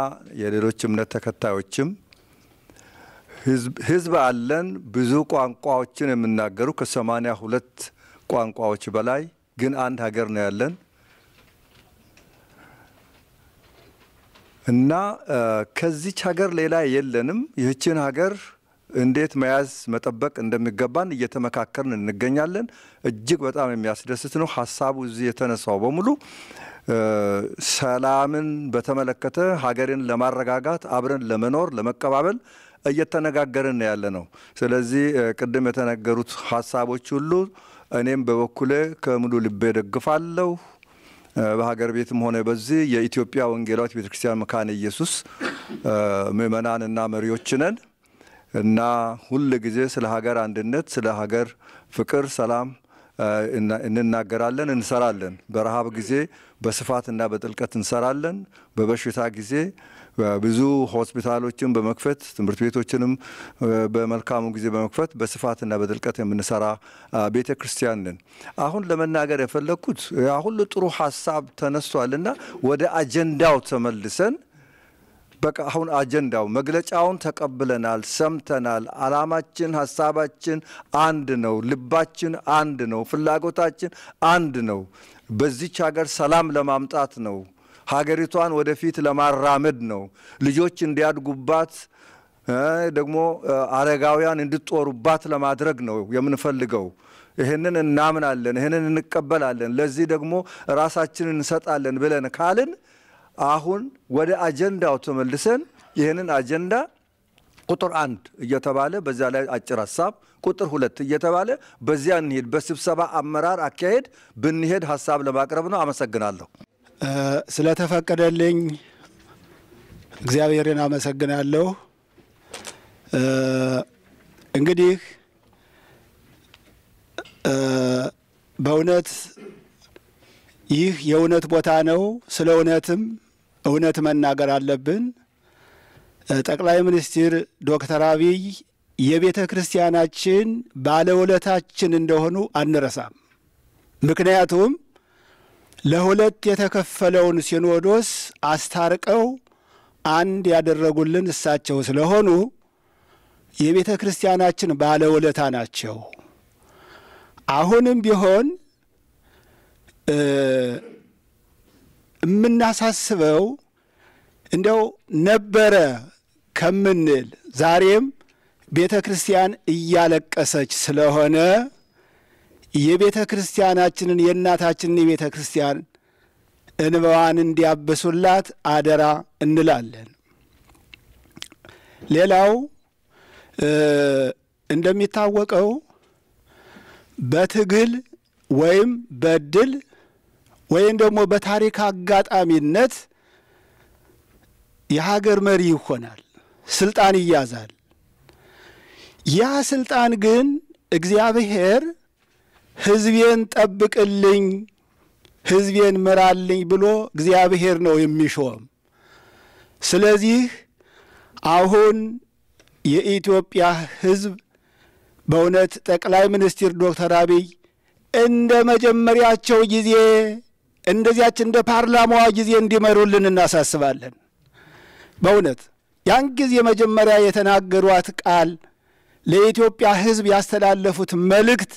የሌሎች እምነት ተከታዮችም። ህዝብ አለን። ብዙ ቋንቋዎችን የሚናገሩ ከ82 ቋንቋዎች በላይ፣ ግን አንድ ሀገር ነው ያለን እና ከዚች ሀገር ሌላ የለንም። ይህችን ሀገር እንዴት መያዝ መጠበቅ እንደሚገባን እየተመካከርን እንገኛለን። እጅግ በጣም የሚያስደስት ነው። ሀሳቡ እዚህ የተነሳው በሙሉ ሰላምን በተመለከተ ሀገርን ለማረጋጋት አብረን ለመኖር ለመቀባበል እየተነጋገርን ያለ ነው። ስለዚህ ቅድም የተነገሩት ሀሳቦች ሁሉ እኔም በበኩሌ ከሙሉ ልቤ ደግፋለሁ። በሀገር ቤትም ሆነ በዚህ የኢትዮጵያ ወንጌላዊት ቤተክርስቲያን መካነ ኢየሱስ ምእመናንና መሪዎች ነን እና ሁል ጊዜ ስለ ሀገር አንድነት፣ ስለ ሀገር ፍቅር፣ ሰላም እንናገራለን፣ እንሰራለን። በረሃብ ጊዜ በስፋትና በጥልቀት እንሰራለን። በበሽታ ጊዜ ብዙ ሆስፒታሎችን በመክፈት፣ ትምህርት ቤቶችንም በመልካሙ ጊዜ በመክፈት በስፋትና በጥልቀት የምንሰራ ቤተ ክርስቲያን ነን። አሁን ለመናገር የፈለግኩት ያ ሁሉ ጥሩ ሀሳብ ተነስቷልና ወደ አጀንዳው ተመልሰን በቃ አሁን አጀንዳው መግለጫውን ተቀብለናል፣ ሰምተናል። አላማችን፣ ሀሳባችን አንድ ነው። ልባችን አንድ ነው። ፍላጎታችን አንድ ነው። በዚች ሀገር ሰላም ለማምጣት ነው። ሀገሪቷን ወደፊት ለማራመድ ነው። ልጆች እንዲያድጉባት ደግሞ አረጋውያን እንዲጦሩባት ለማድረግ ነው የምንፈልገው። ይህንን እናምናለን፣ ይህንን እንቀበላለን፣ ለዚህ ደግሞ ራሳችንን እንሰጣለን ብለን ካልን አሁን ወደ አጀንዳው ተመልሰን ይህንን አጀንዳ ቁጥር 1 እየተባለ በዚያ ላይ አጭር ሀሳብ፣ ቁጥር 2 እየተባለ በዚያ እንሄድ። በስብሰባ አመራር አካሄድ ብንሄድ ሀሳብ ለማቅረብ ነው። አመሰግናለሁ። ስለተፈቀደልኝ እግዚአብሔርን አመሰግናለሁ። እንግዲህ በእውነት ይህ የእውነት ቦታ ነው። ስለ እውነትም እውነት መናገር አለብን። ጠቅላይ ሚኒስትር ዶክተር አብይ የቤተ ክርስቲያናችን ባለውለታችን እንደሆኑ አንረሳም። ምክንያቱም ለሁለት የተከፈለውን ሲኖዶስ አስታርቀው አንድ ያደረጉልን እሳቸው ስለሆኑ የቤተ ክርስቲያናችን ባለውለታ ናቸው። አሁንም ቢሆን የምናሳስበው እንደው ነበረ ከምንል ዛሬም ቤተ ክርስቲያን እያለቀሰች ስለሆነ የቤተ ክርስቲያናችንን የእናታችንን የቤተ ክርስቲያን እንባዋን እንዲያብሱላት አደራ እንላለን። ሌላው እንደሚታወቀው በትግል ወይም በድል ወይም ደግሞ በታሪክ አጋጣሚነት የሀገር መሪ ይሆናል፣ ስልጣን ይያዛል። ያ ስልጣን ግን እግዚአብሔር ሕዝቤን ጠብቅልኝ፣ ሕዝቤን ምራልኝ ብሎ እግዚአብሔር ነው የሚሾም። ስለዚህ አሁን የኢትዮጵያ ሕዝብ በእውነት ጠቅላይ ሚኒስትር ዶክተር አብይ እንደ መጀመሪያቸው ጊዜ እንደዚያች እንደ ፓርላማዋ ጊዜ እንዲመሩልን እናሳስባለን። በእውነት ያን ጊዜ መጀመሪያ የተናገሯት ቃል ለኢትዮጵያ ሕዝብ ያስተላለፉት መልእክት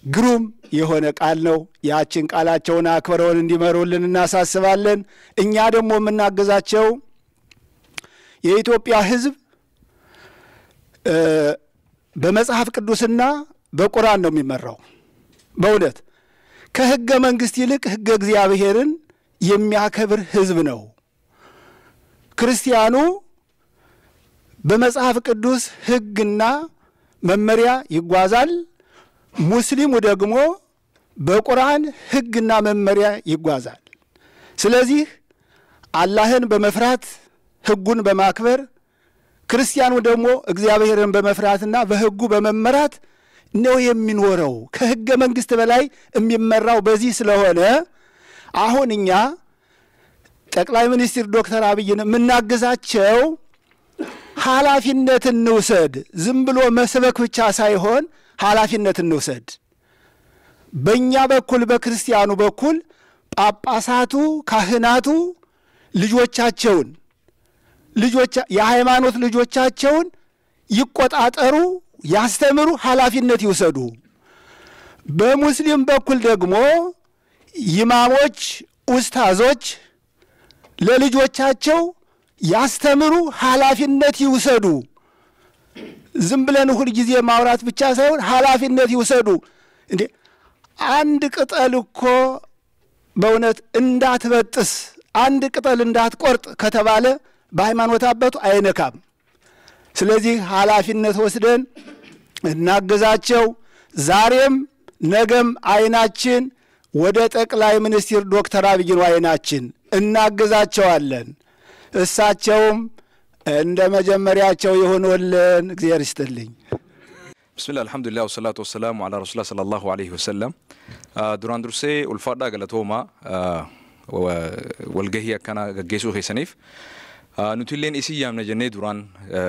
ግሩም የሆነ ቃል ነው። ያችን ቃላቸውን አክብረውን እንዲመሩልን እናሳስባለን። እኛ ደግሞ የምናግዛቸው የኢትዮጵያ ሕዝብ በመጽሐፍ ቅዱስና በቁርአን ነው የሚመራው። በእውነት ከሕገ መንግስት ይልቅ ሕገ እግዚአብሔርን የሚያከብር ሕዝብ ነው። ክርስቲያኑ በመጽሐፍ ቅዱስ ሕግና መመሪያ ይጓዛል። ሙስሊሙ ደግሞ በቁርአን ሕግና መመሪያ ይጓዛል። ስለዚህ አላህን በመፍራት ሕጉን በማክበር፣ ክርስቲያኑ ደግሞ እግዚአብሔርን በመፍራትና በሕጉ በመመራት ነው የሚኖረው። ከሕገ መንግስት በላይ የሚመራው በዚህ ስለሆነ አሁን እኛ ጠቅላይ ሚኒስትር ዶክተር አብይን የምናግዛቸው ኃላፊነት እንውሰድ። ዝም ብሎ መስበክ ብቻ ሳይሆን ኃላፊነት እንውሰድ። በእኛ በኩል በክርስቲያኑ በኩል ጳጳሳቱ፣ ካህናቱ ልጆቻቸውን የሃይማኖት ልጆቻቸውን ይቆጣጠሩ፣ ያስተምሩ፣ ኃላፊነት ይውሰዱ። በሙስሊም በኩል ደግሞ ኢማሞች፣ ኡስታዞች ለልጆቻቸው ያስተምሩ፣ ኃላፊነት ይውሰዱ። ዝም ብለን ሁል ጊዜ ማውራት ብቻ ሳይሆን ኃላፊነት ይውሰዱ። እንዴ አንድ ቅጠል እኮ በእውነት እንዳትበጥስ፣ አንድ ቅጠል እንዳትቆርጥ ከተባለ በሃይማኖት አባቱ አይነካም። ስለዚህ ኃላፊነት ወስደን እናግዛቸው። ዛሬም ነገም አይናችን ወደ ጠቅላይ ሚኒስትር ዶክተር አብይ ነው አይናችን። እናግዛቸዋለን። እሳቸውም እንደ መጀመሪያቸው ይሁኑልን። እግዚአብሔር ይስጥልኝ። Bismillah, alhamdulillah, wassalatu wassalamu ala rasulillah sallallahu alaihi wasallam. Duraan dursee ulfaadhaa galatoomaa walgahii akkana gaggeessuu keessaniif. Nuti illeen isin yaamna jennee duraan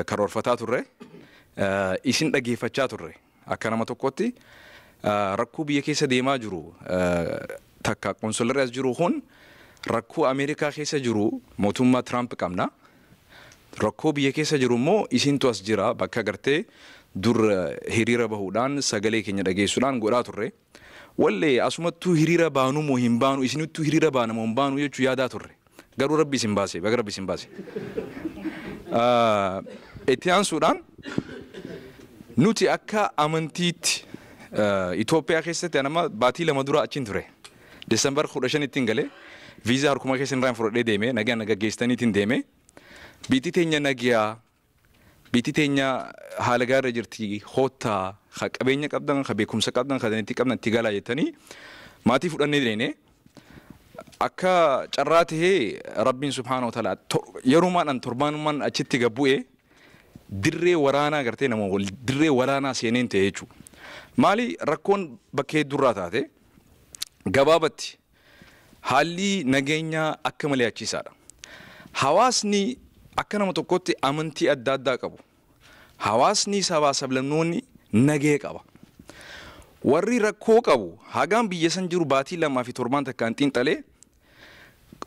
karoorfataa turre, isin dhageeffachaa turre. Akka nama tokkotti rakkoo biyya keessa deemaa jiru takka qonsolarri as jiru kun rakkoo Ameerikaa keessa jiru mootummaa Tiraamp qabna. Rakkoo biyya keessa jiru immoo isintu as jira bakka gartee dur hiriira bahuudhaan sagalee keenya dhageessuudhaan godhaa turre. Wallee asumattuu hiriira baanu moo hin baanu, isinittuu hiriira baana moo hin baanu jechuu yaadaa turre. Garuu Rabbi isin baase, baga Rabbi isin baase. Itti aansuudhaan nuti akka amantiitti Itoophiyaa keessatti anama baatii 2 dura achiin ture. Desembar 15 ittiin galee viizaa harkuma keessa irraan fudhadhee deeme, nagaan na gaggeessitaniitiin deeme. Biitti teenya nagiyaa, biitti teenya haala gaarra jirti, hoottaa, ka qabeenya qabdan, ka beekumsa qabdan, ka dandeettii qabdan itti galaa jettanii maatii fudhannee deene. Akka carraa tahee Rabbiin subhaanahu wa ta'ala yerumaan torbaanumaan achitti gabbu'ee dirree waraanaa gartee nama wal dirree waraanaa seeneen ta'e jechuudha. Maali rakkoon bakka hedduurraa taate gabaabatti haalli nageenyaa akka malee achiisaadha. Hawaasni akka nama tokkotti amantii adda addaa qabu. Hawaasni sabaa sablamnoonni nagee qaba. Warri rakkoo qabu hagaan biyya san jiru baatii 2 fi torbaan takkaan xiinxalee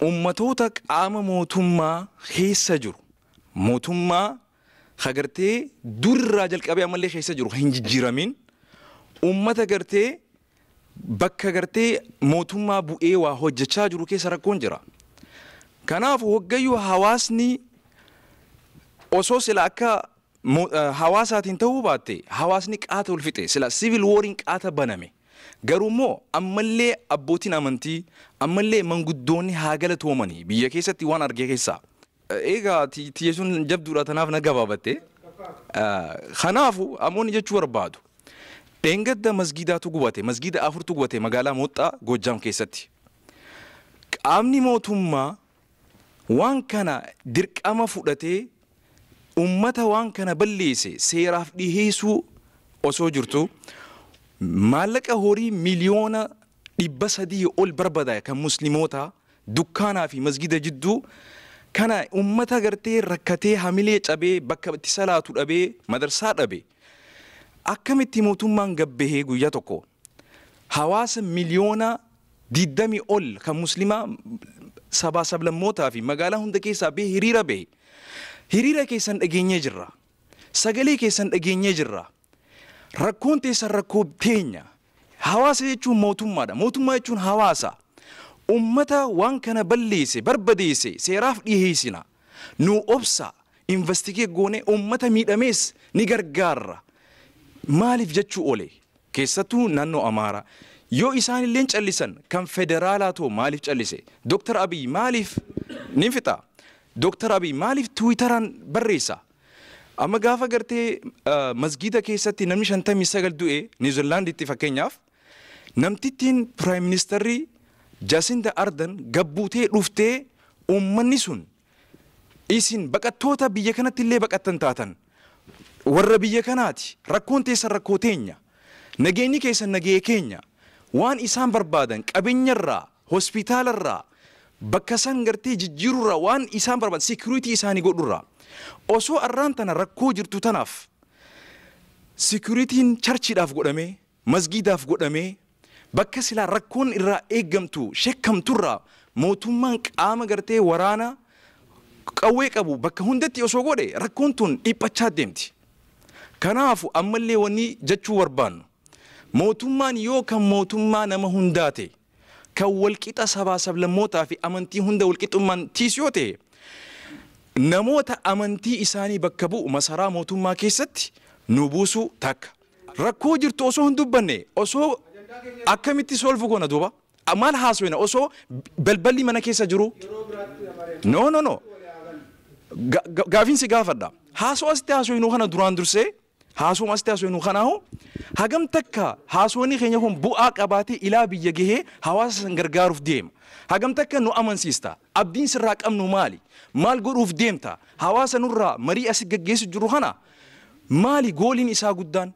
ummatoota qaama mootummaa keessa jiru, mootummaa hagartee durirraa jalqabee ammallee keessa jiru hin jijjiiramin, ummata gartee bakka gartee mootummaa bu'ee waa hojjechaa jiru keessa rakkoon jira. Kanaaf hoggayyuu hawaasni osoo sila akka hawaasaatiin ta'uu baatte hawaasni qaata ol fixe, sila civil wariin qaata baname. Garuu immoo ammallee abbootiin amantii, ammallee manguddoonni haa galatoomanii biyya keessatti waan argee keessaa. Egaa tiyyeessuun jabduudha, tanaaf na gabaabatte. Kanaafu ammoonni jechuu barbaadu. Dheengadda masgiidaatu gubate, masgiida 4tu gubate magaalaa Mooxxaa Goojjaam keessatti. Qaamni mootummaa waan kana dirqama fudhatee ummata waan kana balleesse seeraaf dhiheessuu osoo jirtu maallaqa horii 300,000,000 ol barbadaa'e kan musliimoota dukkaanaa fi masgida jidduu kana ummata gartee rakkatee hamilee cabee bakka itti salaatu dhabee madarsaa dhabe akkamitti mootummaan gabbahee guyyaa tokko hawaasa 20,000,000 ol kan muslimaa sabaa sablammootaa fi magaalaa hunda keessaa bahee hiriira bahe. Hiriira keessan dhageenyee jirra. Sagalee keessan dhageenyee jirra. Rakkoon teessan rakkoo teenya. Hawaasa jechuun mootummaadha. Mootummaa jechuun hawaasa. Ummata waan kana balleesse, barbadeesse, seeraaf dhiheessina. Nu obsa, investigate goone ummata miidhamees ni gargaarra. Maaliif jechuu oole? Keessattuu naannoo Amaaraa. Yoo isaan illeen callisan kan federaalaa ta'u maaliif callise? Dooktar Abiy maaliif ni fixa? Dooktar Abiy maaliif Tiwiitaraan barreessa? Amma gaafa gartee masgiida keessatti namni 59 du'e Niwuziilaanditti fakkeenyaaf namtittiin Piraayim Ministeerri Jacinda Ardern gabbuutee dhuftee uummanni sun isin baqattoota biyya kanatti illee baqattan taatan warra biyya kanaati, rakkoon teessan rakkoo teenya, nageenyi keessan nagee keenya, waan isaan barbaadan qabeenyarraa, hospitaalarraa, bakka san gartee jijjiirurraa waan isaan barbaadan security isaanii godhurraa osoo arraan tana rakkoo jirtu tanaaf security'n charchiidhaaf godhamee, masgiidaaf godhamee bakka silaa rakkoon irraa eeggamtu shekkamturraa mootummaan qaama gartee waraana qawwee qabu bakka hundatti osoo godhe rakkoon tun dhiphachaa deemti. Kanaafu ammallee wanni jechuu barbaannu mootummaan yoo kan mootummaa nama hundaa ta'e, kan walqixa sabaa sablammootaa fi amantii hunda walqixxummaan tiisu yoo ta'e, namoota amantii isaanii bakka bu'u masaraa mootummaa keessatti nu buusu takka. Rakkoo jirtu osoo hin dubbanne osoo akkamitti solve goona duuba? Maal haasofna osoo balballi mana keessa jiru? No, no, no. Gaafiin si gaafadha. Haasoo asitti haasofnu kana duraan dursee, haasoo asitti haasofnu kanaahu hagam takka haasoonni keenya kun bu'aa qabaatee ilaa biyya gahee hawaasa san gargaaruuf deema? Hagam takka nu amansiista? Abdiin sirraa qabnu maali? Maal godhuuf deemta? Hawaasa nurraa marii asi gaggeessu jiru kana maali gooliin isaa guddaan?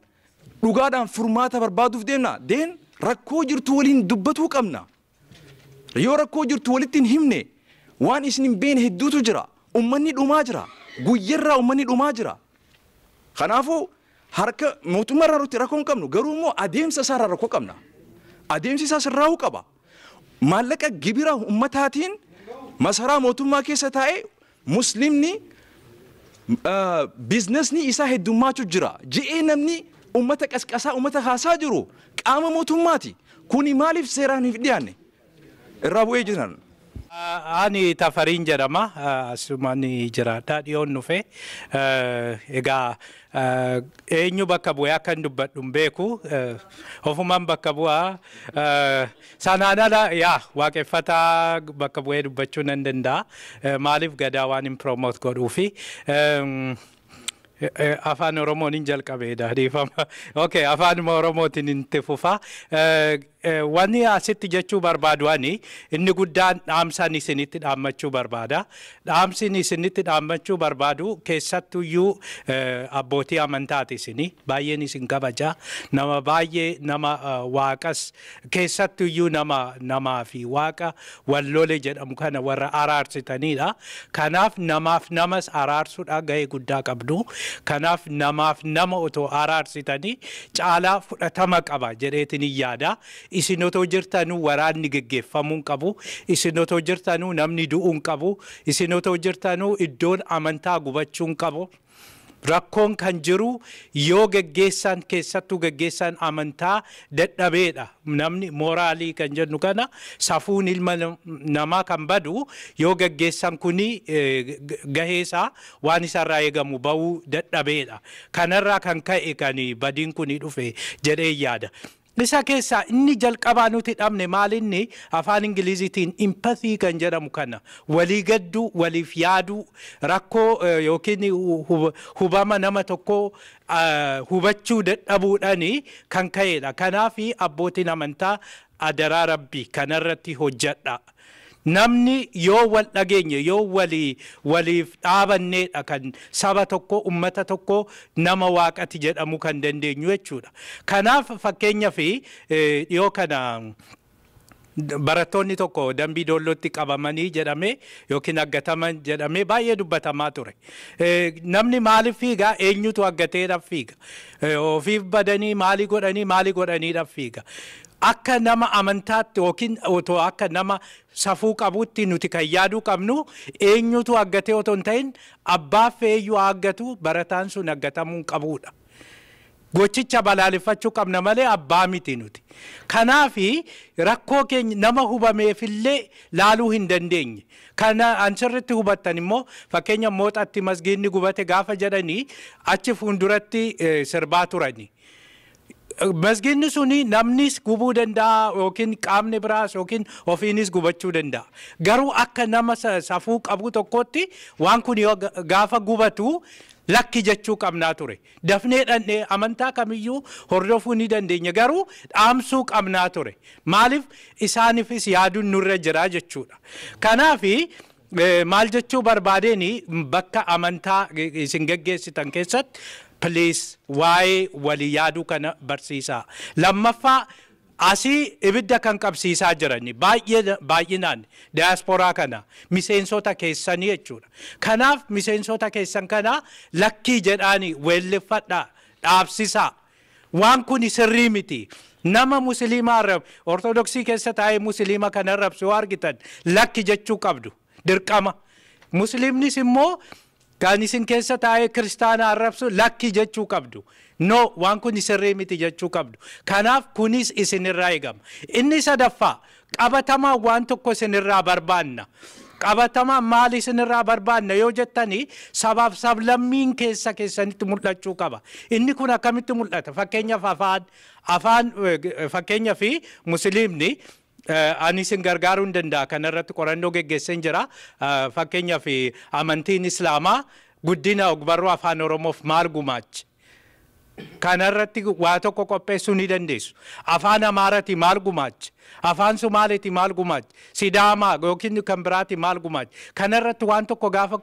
Dhugaadhaan furmaata barbaaduuf deemna. Deen rakkoo jirtu waliin dubbatuu qabna. Yoo rakkoo jirtu walitti hin himne, waan isin hin beekne hedduutu jira. Ummanni dhumaa jira. Guyyarraa ummanni dhumaa jira. Kanaafuu harka mootummaa irraa nuti rakkoo hin qabnu, garuu immoo adeemsa isaa irraa rakkoo qabna. Adeemsi isaa sirraa'uu qaba. Maallaqa gibira ummataatiin masaraa mootummaa keessa taa'ee muslimni biizinasni isaa heddummaachuu jira. Je'ee namni ummata qasqasaa, ummata haasaa jiru qaama mootummaati. Kuni maaliif seeraan hin dhiyaanne? Irraa bu'ee jiran. Ani Tafariin jedhama. Asumaan jiraadha. Dhiyoon dhufe. Egaa eenyu bakka bu'ee akka hin dubbadhu hin beeku. Ofumaan bakka bu'aa. Sanaan ala yaa waaqeffataa bakka bu'ee dubbachuu nan danda'a. Maaliif gadaa waan hin promote godhuufi. Afaan Oromoon hin jalqabeedha, dhiifama. Okay, afaanuma Oromootiin hin itti fufa. Wanni asitti jechuu barbaadu ani inni guddaan dhaamsaan isinitti dhaammachuu barbaada. Dhaamsin isinitti dhaammachuu barbaadu keessattuyyuu abbootii amantaati isini. Baay'een isin kabaja. Nama baay'ee nama waaqas keessattuyyuu nama namaa fi waaqa wallole jedhamu kana warra araarsitanidha. Kanaaf namaaf namas araarsuudha gahee guddaa qabdu. Kanaaf namaaf nama otoo araarsitanii caalaa fudhatama qaba jedheetin hin yaada. Isin otoo jirtanuu waraanni geggeeffamuu hin qabu. Isin otoo jirtanuu namni du'uu hin qabu. Isin otoo jirtanuu iddoon amantaa gubachuu hin qabu. Rakkoon kan jiru yoo geggeessan, keessattuu geggeessan amantaa dadhabeedha. Namni mooraalii kan jennu kana, safuun ilma namaa kan badu yoo geggeessan kuni gaheesaa waan isarraa eegamu bahuu dadhabeedha. Kanarraa kan ka'e kan badiin kuni dhufe jedhee yaada. Isa keessaa inni jalqabaa nuti dhabne maalinni afaan Ingiliziitiin empathy kan jedhamu kana, walii gadduu, waliif yaaduu, rakkoo yookiin hubama nama tokkoo hubachuu dadhabuudhaani kan ka'edha. Kanaaf abbootiin amantaa, adaraa rabbii, kanarratti hojjedha. Namni yoo wal dhageenye, yoo walii waliif dhaabanneedha kan saba tokko, ummata tokko, nama waaqati jedhamu kan dandeenyu jechuudha. Kanaaf fakkeenyaa fi dhiyoo kana barattoonni tokko Dambii Doollootti qabamanii jedhamee yookiin aggataman jedhamee baay'ee dubbatamaa ture. Namni maaliif fiigaa? Eenyutu aggateedhaaf fiiga? Ofiif badanii maalii godhanii maalii godhaniidhaaf fiiga? Akka nama amantaatti yookiin otoo akka nama safuu qabutti nuti kan yaaduu qabnu eenyutu aggatee otoo hin ta'in, abbaa feeyyuu aggatu barataan sun aggatamuu hin qabudha. Gochicha balaaleffachuu qabna malee abbaa miti nuti. Kanaafi rakkoo keenya nama hubameefillee laaluu hin dandeenye. Kana an sirriitti hubattan immoo fakkeenya Mooxaatti masgiinni gubate gaafa jedhanii achi fuulduratti sirbaa turani. Masgiinni suni namnis gubuu danda'a yookiin qaamni biraas yookiin ofiinis gubachuu danda'a. Garuu akka nama safuu qabu tokkotti waan kun yoo gaafa gubatu lakki jechuu qabnaa ture. Dafnee dhandhee amantaa kamiyyuu hordofuu ni dandeenya, garuu dhaamsuu qabnaa ture. Maaliif isaaniifis yaaduun nurra jira jechuudha. Kanaafi maal jechuu barbaadeen, bakka amantaa isin geggeessitan keessatti please waa'ee walii yaaduu kana barsiisaa. Lammaffaa, asii ibidda kan qabsiisaa jirani baay'ee baay'inaan diyaasporaa kana miseensota keessanii jechuudha. Kanaaf miseensota keessan kana lakkii jedhaanii weelleffadhaa, dhaabsisaa. Waan kun sirrii miti. Nama musliimaa arrab, ortodoksii keessa taa'ee musliima kana arrabsu yoo argitan lakki jechuu qabdu dirqama. Musliimnis immoo Kan isin keessa taa'ee kiristaana arrabsu lakki jechuu qabdu. No, waan kun sirrii miti jechuu qabdu. Kanaaf kunis isinirraa eegama. Inni sadaffaa, qabatamaa waan tokko isinirraa barbaanna. Qabatamaa maal isinirraa barbaanna yoo jettanii, sabaaf sablammiin keessa keessanitti mul'achuu qaba. Inni kun akkamitti mul'ata? Fakkeenyaaf afaan, fakkeenyaaf musliimni, ani isin gargaaruu hin danda'a, kanarratti qorannoo geggeesseen jira. Fakkeenyaaf amantiin Islaamaa guddina ogbarruu afaan Oromoof maal gumaache? Kanarratti waa tokko qopheessuu ni dandeessu. Afaan Amaaraati maal gumaache? Afaan Sumaaleeti maal gumaache? Sidaamaa yookiin kan biraati maal gumaache? Kanarratti waan tokko gaafa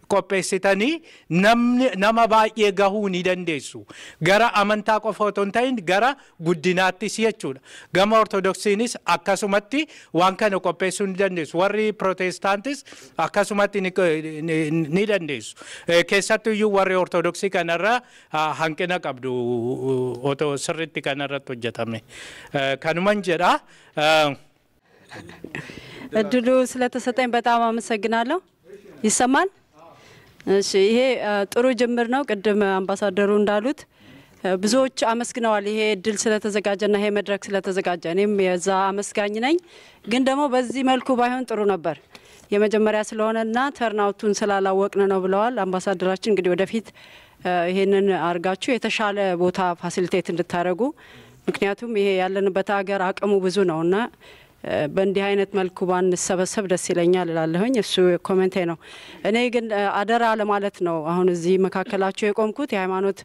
qopheessitanii namni nama baay'ee gahuu ni dandeessu. Gara amantaa qofa otoo hin ta'in gara guddinaattis jechuudha. Gama Ortodoksiinis akkasumatti waan kana qopheessuu ni dandeessu. Warri Pirootestaantis akkasumatti ni dandeessu. Keessattuyyuu warri Ortodoksii kanarra hanqina qabdu otoo sirriitti kanarratti hojjetame. Kanuman jedha. እድሉ ስለተሰጠኝ በጣም አመሰግናለሁ። ይሰማል? እሺ፣ ይሄ ጥሩ ጅምር ነው። ቅድም አምባሳደሩ እንዳሉት ብዙዎች አመስግነዋል። ይሄ እድል ስለተዘጋጀና ይሄ መድረክ ስለተዘጋጀ እኔም የዛ አመስጋኝ ነኝ። ግን ደግሞ በዚህ መልኩ ባይሆን ጥሩ ነበር። የመጀመሪያ ስለሆነና turnout ኡን ስላላወቅን ነው ብለዋል አምባሳደራችን። እንግዲህ ወደፊት ይሄንን አርጋችሁ የተሻለ ቦታ facilitate እንድታደርጉ፣ ምክንያቱም ይሄ ያለንበት ሀገር አቅሙ ብዙ ነውና በእንዲህ አይነት መልኩ ባንሰበሰብ ደስ ይለኛል እላለሁኝ። እሱ comment ኤ ነው። እኔ ግን አደራ ለማለት ነው አሁን እዚህ መካከላችሁ የቆምኩት። የሃይማኖት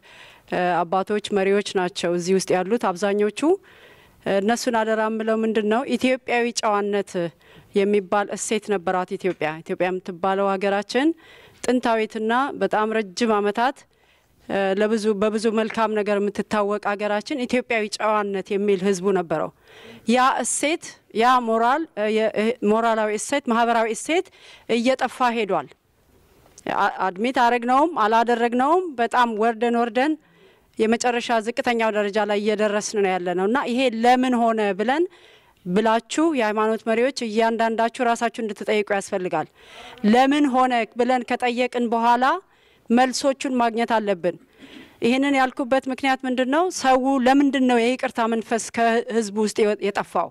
አባቶች መሪዎች ናቸው እዚህ ውስጥ ያሉት አብዛኞቹ። እነሱን አደራ የምለው ምንድን ነው፣ ኢትዮጵያዊ ጨዋነት የሚባል እሴት ነበራት ኢትዮጵያ። ኢትዮጵያ የምትባለው ሀገራችን ጥንታዊትና በጣም ረጅም ዓመታት ለብዙ በብዙ መልካም ነገር የምትታወቅ ሀገራችን ኢትዮጵያዊ ጨዋነት የሚል ህዝቡ ነበረው። ያ እሴት፣ ያ ሞራል፣ ሞራላዊ እሴት፣ ማህበራዊ እሴት እየጠፋ ሄዷል። Admit አረግነውም አላደረግነውም በጣም ወርደን ወርደን የመጨረሻ ዝቅተኛው ደረጃ ላይ እየደረስን ነው ያለ ነው። እና ይሄ ለምን ሆነ ብለን ብላችሁ የሃይማኖት መሪዎች እያንዳንዳችሁ ራሳችሁ እንድትጠይቁ ያስፈልጋል። ለምን ሆነ ብለን ከጠየቅን በኋላ መልሶቹን ማግኘት አለብን። ይህንን ያልኩበት ምክንያት ምንድን ነው? ሰው ለምንድን ነው የይቅርታ መንፈስ ከህዝቡ ውስጥ የጠፋው?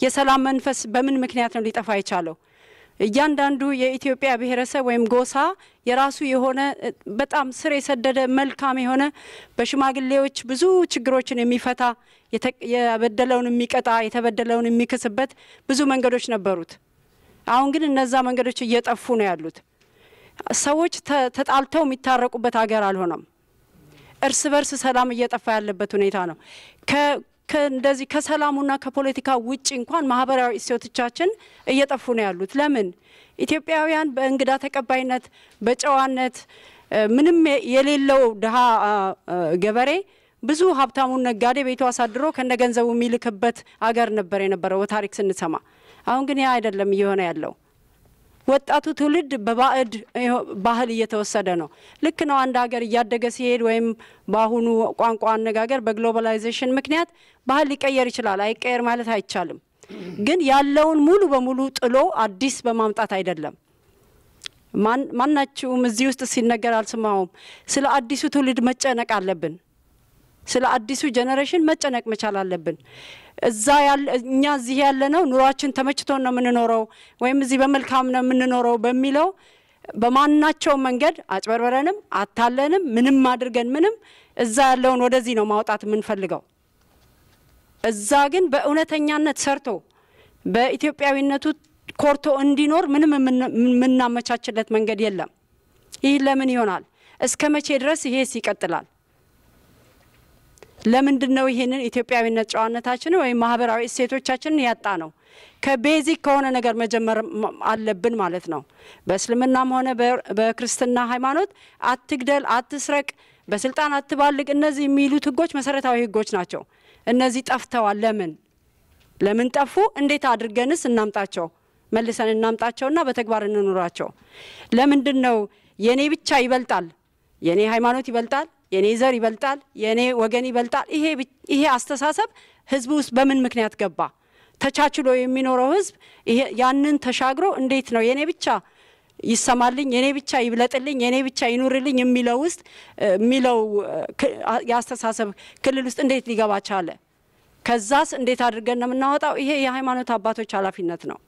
የሰላም መንፈስ በምን ምክንያት ነው ሊጠፋ የቻለው? እያንዳንዱ የኢትዮጵያ ብሔረሰብ ወይም ጎሳ የራሱ የሆነ በጣም ስር የሰደደ መልካም የሆነ፣ በሽማግሌዎች ብዙ ችግሮችን የሚፈታ፣ የበደለውን የሚቀጣ፣ የተበደለውን የሚክስበት ብዙ መንገዶች ነበሩት። አሁን ግን እነዛ መንገዶች እየጠፉ ነው ያሉት። ሰዎች ተጣልተው የሚታረቁበት ሀገር አልሆነም። እርስ በርስ ሰላም እየጠፋ ያለበት ሁኔታ ነው። እንደዚህ ከሰላሙና ከፖለቲካ ውጭ እንኳን ማህበራዊ እሴቶቻችን እየጠፉ ነው ያሉት። ለምን? ኢትዮጵያውያን በእንግዳ ተቀባይነት፣ በጨዋነት፣ ምንም የሌለው ድሃ ገበሬ ብዙ ሀብታሙን ነጋዴ ቤቱ አሳድሮ ከነ ገንዘቡ የሚልክበት አገር ነበር የነበረው ታሪክ ስንሰማ። አሁን ግን ያ አይደለም እየሆነ ያለው። ወጣቱ ትውልድ በባዕድ ባህል እየተወሰደ ነው። ልክ ነው። አንድ ሀገር እያደገ ሲሄድ ወይም በአሁኑ ቋንቋ አነጋገር በ globalization ምክንያት ባህል ሊቀየር ይችላል። አይቀየር ማለት አይቻልም። ግን ያለውን ሙሉ በሙሉ ጥሎ አዲስ በማምጣት አይደለም። ማናችሁም እዚህ ውስጥ ሲነገር አልሰማሁም። ስለ አዲሱ ትውልድ መጨነቅ አለብን። ስለ አዲሱ generation መጨነቅ መቻል አለብን። እዛ ያለ እኛ እዚህ ያለነው ኑሯችን ተመችቶን ነው የምንኖረው ወይም እዚህ በመልካም ነው የምንኖረው በሚለው በማናቸው መንገድ አጭበርበረንም አታለንም ምንም አድርገን ምንም እዛ ያለውን ወደዚህ ነው ማውጣት የምንፈልገው። እዛ ግን በእውነተኛነት ሰርቶ በኢትዮጵያዊነቱ ኮርቶ እንዲኖር ምንም የምናመቻችለት መንገድ የለም። ይህ ለምን ይሆናል? እስከ መቼ ድረስ ይሄስ ይቀጥላል? ለምንድን ነው ይሄንን ኢትዮጵያዊነት ጨዋነታችንን ወይም ማህበራዊ እሴቶቻችንን ያጣ ነው? ከ basic ከሆነ ነገር መጀመር አለብን ማለት ነው። በእስልምናም ሆነ በክርስትና ሃይማኖት አትግደል፣ አትስረቅ፣ በስልጣን አትባልግ፣ እነዚህ የሚሉት ህጎች መሰረታዊ ህጎች ናቸው። እነዚህ ጠፍተዋል። ለምን ጠፉ? እንዴት አድርገንስ እናምጣቸው? መልሰን እናምጣቸውና በተግባር እንኑራቸው። ለምንድን ነው የኔ ብቻ ይበልጣል፣ የኔ ሃይማኖት ይበልጣል፣ የኔ ዘር ይበልጣል፣ የኔ ወገን ይበልጣል? ይሄ አስተሳሰብ ህዝቡ ውስጥ በምን ምክንያት ገባ? ተቻችሎ የሚኖረው ህዝብ ይሄ ያንን ተሻግሮ እንዴት ነው የኔ ብቻ ይሰማልኝ፣ የኔ ብቻ ይብለጥልኝ፣ የኔ ብቻ ይኑርልኝ የሚለው ውስጥ የሚለው የአስተሳሰብ ክልል ውስጥ እንዴት ሊገባ ቻለ? ከዛስ እንዴት አድርገን ነው የምናወጣው? ይሄ የሃይማኖት አባቶች ኃላፊነት ነው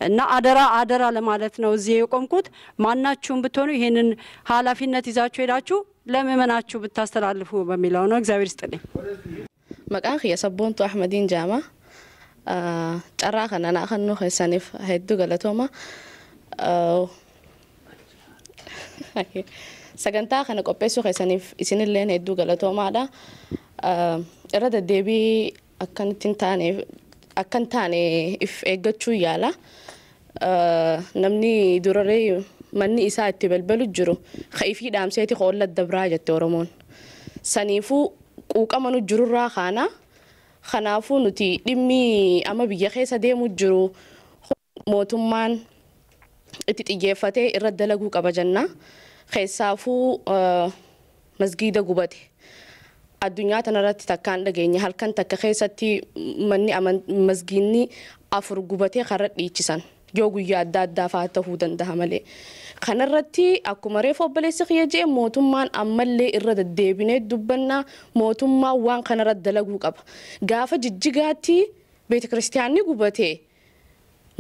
እና አደራ አደራ ለማለት ነው እዚህ የቆምኩት። ማናችሁም ብትሆኑ ይሄንን ኃላፊነት ይዛችሁ ሄዳችሁ ለምእመናችሁ ብታስተላልፉ በሚለው ነው። እግዚአብሔር ይስጥልኝ። Maqaan kiyya Sabboontuu Ahmadiin Jaama. Carraa kana naa kennuu keessaniif hedduu galatooma. Sagantaa kana qopheessuu keessaniif isinilleen hedduu galatoomaadha. Irra deddeebii akkanitti hin taane akka hin taane if eeggachuu yaala. Namni duraree manni isaa itti balbalu jiru ka'ifii dhaamseeti qoolla dabraa jette Oromoon. Saniifuu quuqama nu jirurraa kaana. Kanaafuu nuti dhimmi amma biyya keessa deemu jiru mootummaan itti xiyyeeffatee irra dalaguu qaba jenna. Keessaafuu masgiida gubate. Addunyaa tanarratti takkaan dhageenye halkan takka keessatti manni masgiinni 4 gubatee karra dhiichisan. Yoo guyyaa adda addaa fa'aa ta'uu danda'a malee. Kanarratti akkuma reefu obboleessi kiyya jee mootummaan ammallee irra deddeebinee dubbannaa mootummaan waan kanarra dalaguu qaba. Gaafa Jijjigaatti beetikiristiyaanni gubatee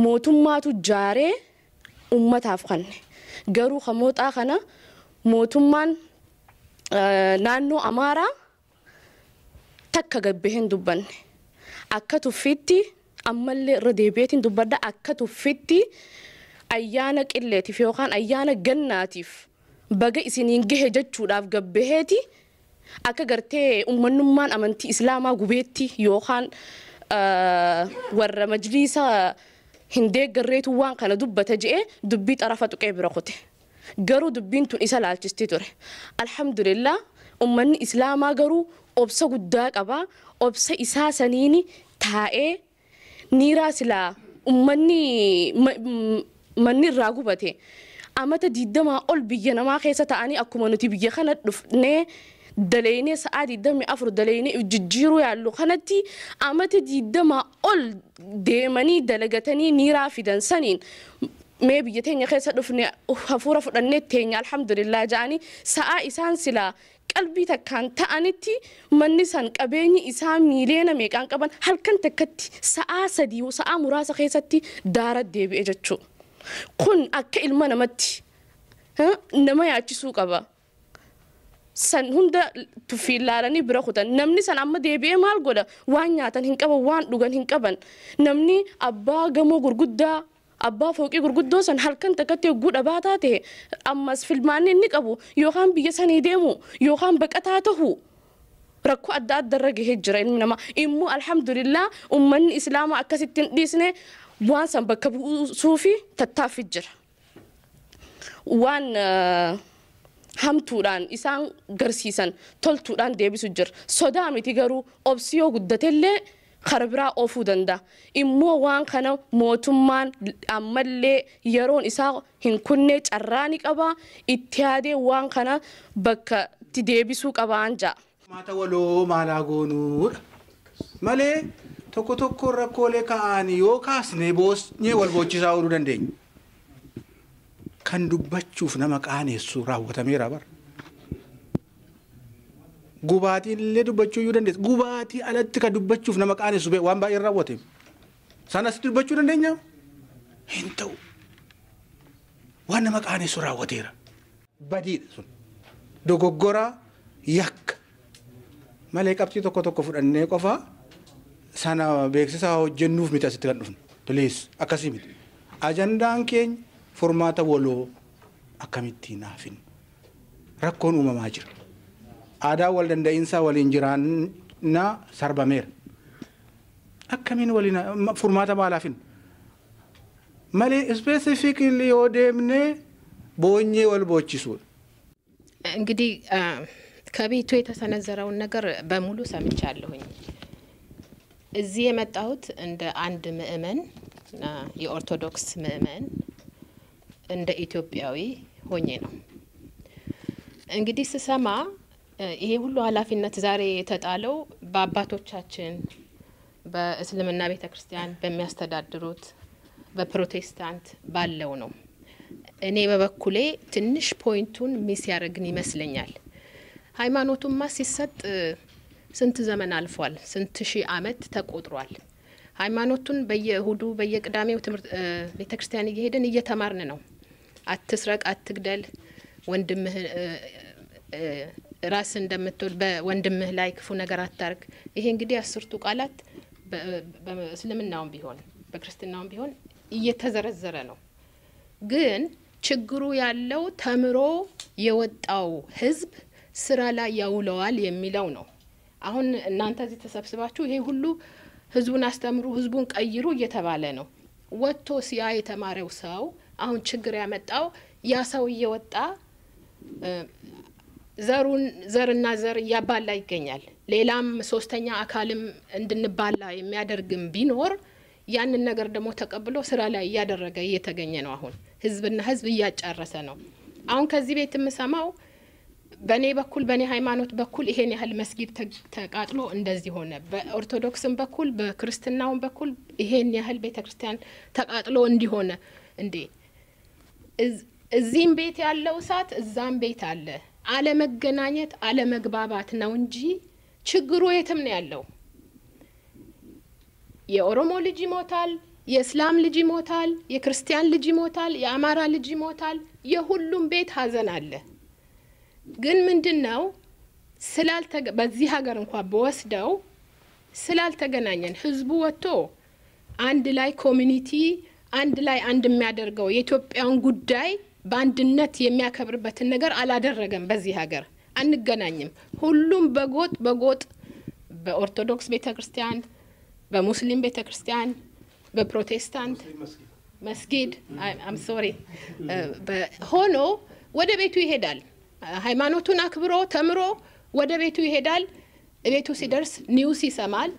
mootummaatu jaaree uummataaf kanne. Garuu kan mooxaa kana mootummaan naannoo Amaaraa takka gabbee hin dubbanne. Akka tuffiitti ammallee irra deebi'eetiin dubbadda akka tuffitti ayyaana qilleetiif yookaan ayyaana gannaatiif baga isiniin gahe jechuudhaaf gabbaheeti akka gartee uummanummaan amantii islaamaa gubeetti yookaan warra majliisa hin deeggarreetu waan kana dubbata je'ee dubbii xarafa tuqee bira kute. Garuu dubbiin tun isa laalchisti ture. Alhamdulillah uummanni islaamaa garuu obsa guddaa qaba. Obsa isaa saniini taa'ee niiraa silaa uummanni manni irraa gubate amata 20 ol biyya namaa keessa ta'anii akkuma nuti biyya kana dhufnee daleynee sa'aa 24 daleynee jijjiiruu yaallu kanatti amata 20 ol deemanii dalagatanii niiraa fidan saniin mee biyya teenya keessa dhufne hafuura fudhannee teenya alhamdulillah ja'anii sa'aa isaan silaa qalbii takkaan ta'anitti manni san qabeenyi isaa miiliyoona meeqaan qaban halkan takkatti sa'aa 3 sa'aa muraasa keessatti daara deebi'e jechuudha. Kun akka ilma namatti nama yaachisuu qaba. San hunda tuffii ilaalanii bira kutan namni san amma deebi'ee maal godha waan nyaatan hin qaban waan dhugan hin qaban namni abbaa gamoo gurguddaa abbaa fooqii gurguddoo san halkan takkatti hogguu dhabaataa ta'e ammas filmaanni inni qabu yookaan biyya sanii deemu yookaan baqataa ta'u rakkoo adda adda irra gahee jira ilmi namaa. Immoo alhamdulillah uummanni islaamaa akkasitti hin dhiisne waan san bakka buusuu fi tattaaffii jira. Waan hamtuudhaan isaan garsiisan toltuudhaan deebisu jira. Sodaa miti garuu obsi yoo guddatellee kara biraa oofuu danda'a. Immoo waan kana mootummaan ammallee yeroon isaa hin kunne carraa ni qaba. Itti yaadee waan kana bakka itti deebisuu qabaan ja'a. Maata waloo maalaa goonuudha. Malee tokko tokko rakkoolee ka'anii yoo kaasne boosnee wal booccisaa ooluu dandeenya. Kan dubbachuuf nama qaanessu raawwatameera bara. Gubaatiin illee dubbachuu iyyuu dandeessa. Gubaatii alatti kan dubbachuuf nama qaanessu waan baay'een raawwate. Sanas dubbachuu dandeenya? Hin ta'u. Waan nama qaanessu raawwateera. Badiidha sun. Dogoggora yakka. Malee qabxii tokko tokko fudhannee qofa sana beeksisa hojjennuuf miti asitti kan dhufne. Please akkasii miti. Ajandaan keenya furmaata waloo akkamittiin haafin. Rakkoon uumamaa jira. Aadaa wal danda'iinsaa waliin jiraannaa sarbameera. Akkamiin waliin furmaata maalaafin? Malee ispeesifiikilii yoo deemnee boonyee wal boochisuudha. እንግዲህ ከቤቱ የተሰነዘረውን ነገር በሙሉ ሰምቻለሁኝ። እዚህ የመጣሁት እንደ አንድ ምእመን፣ የኦርቶዶክስ ምእመን፣ እንደ ኢትዮጵያዊ ሆኜ ነው። እንግዲህ ስሰማ ይሄ ሁሉ ኃላፊነት ዛሬ የተጣለው በአባቶቻችን በእስልምና ቤተክርስቲያን በሚያስተዳድሩት በፕሮቴስታንት ባለው ነው። እኔ በበኩሌ ትንሽ point ኡን miss ያደረግን ይመስለኛል። ሃይማኖቱማ ሲሰጥ ስንት ዘመን አልፏል፣ ስንት ሺህ አመት ተቆጥሯል። ሃይማኖቱን በየእሁዱ በየቅዳሜው ትምህርት ቤተ ክርስቲያን እየሄድን እየተማርን ነው። አትስረቅ፣ አትግደል፣ ወንድምህ ራስ እንደምትወድ በወንድምህ ላይ ክፉ ነገር አታርግ። ይሄ እንግዲህ 10ቱ ቃላት በእስልምናውም ቢሆን በክርስትናውም ቢሆን እየተዘረዘረ ነው። ግን ችግሩ ያለው ተምሮ የወጣው ህዝብ ስራ ላይ ያውለዋል የሚለው ነው። አሁን እናንተ እዚህ ተሰብስባችሁ ይሄ ሁሉ ህዝቡን አስተምሩ፣ ህዝቡን ቀይሩ እየተባለ ነው። ወጥቶ ሲያ የተማረው ሰው አሁን ችግር ያመጣው ያ ሰው እየወጣ ዘሩን ዘርና ዘር እያባላ ይገኛል። ሌላም ሶስተኛ አካልም እንድንባላ የሚያደርግም ቢኖር ያንን ነገር ደግሞ ተቀብሎ ስራ ላይ እያደረገ እየተገኘ ነው። አሁን ህዝብና ህዝብ እያጫረሰ ነው። አሁን ከዚህ ቤት የምሰማው በኔ በኩል በኔ ሃይማኖት በኩል ይሄን ያህል መስጊድ ተቃጥሎ እንደዚህ ሆነ፣ በኦርቶዶክስም በኩል በክርስትናውም በኩል ይሄን ያህል ቤተክርስቲያን ተቃጥሎ እንዲሆነ፣ እንዴ እዚህም ቤት ያለው እሳት እዛም ቤት አለ። አለመገናኘት አለመግባባት ነው እንጂ ችግሩ የትም ነው ያለው። የኦሮሞ ልጅ ይሞታል፣ የእስላም ልጅ ይሞታል፣ የክርስቲያን ልጅ ይሞታል፣ የአማራ ልጅ ይሞታል። የሁሉም ቤት ሀዘን አለ። ግን ምንድነው በዚህ ሀገር እንኳን በወስደው ስላልተገናኘን ህዝቡ ወጥቶ አንድ ላይ community አንድ ላይ አንድ የሚያደርገው የኢትዮጵያን ጉዳይ በአንድነት የሚያከብርበትን ነገር አላደረገም። በዚህ ሀገር አንገናኝም። ሁሉም በጎጥ በጎጥ በኦርቶዶክስ ቤተክርስቲያን፣ በሙስሊም ቤተክርስቲያን፣ በፕሮቴስታንት መስጊድ I'm sorry ሆኖ ወደ ቤቱ ይሄዳል። ሃይማኖቱን አክብሮ ተምሮ ወደ ቤቱ ይሄዳል። ቤቱ ሲደርስ news ይሰማል።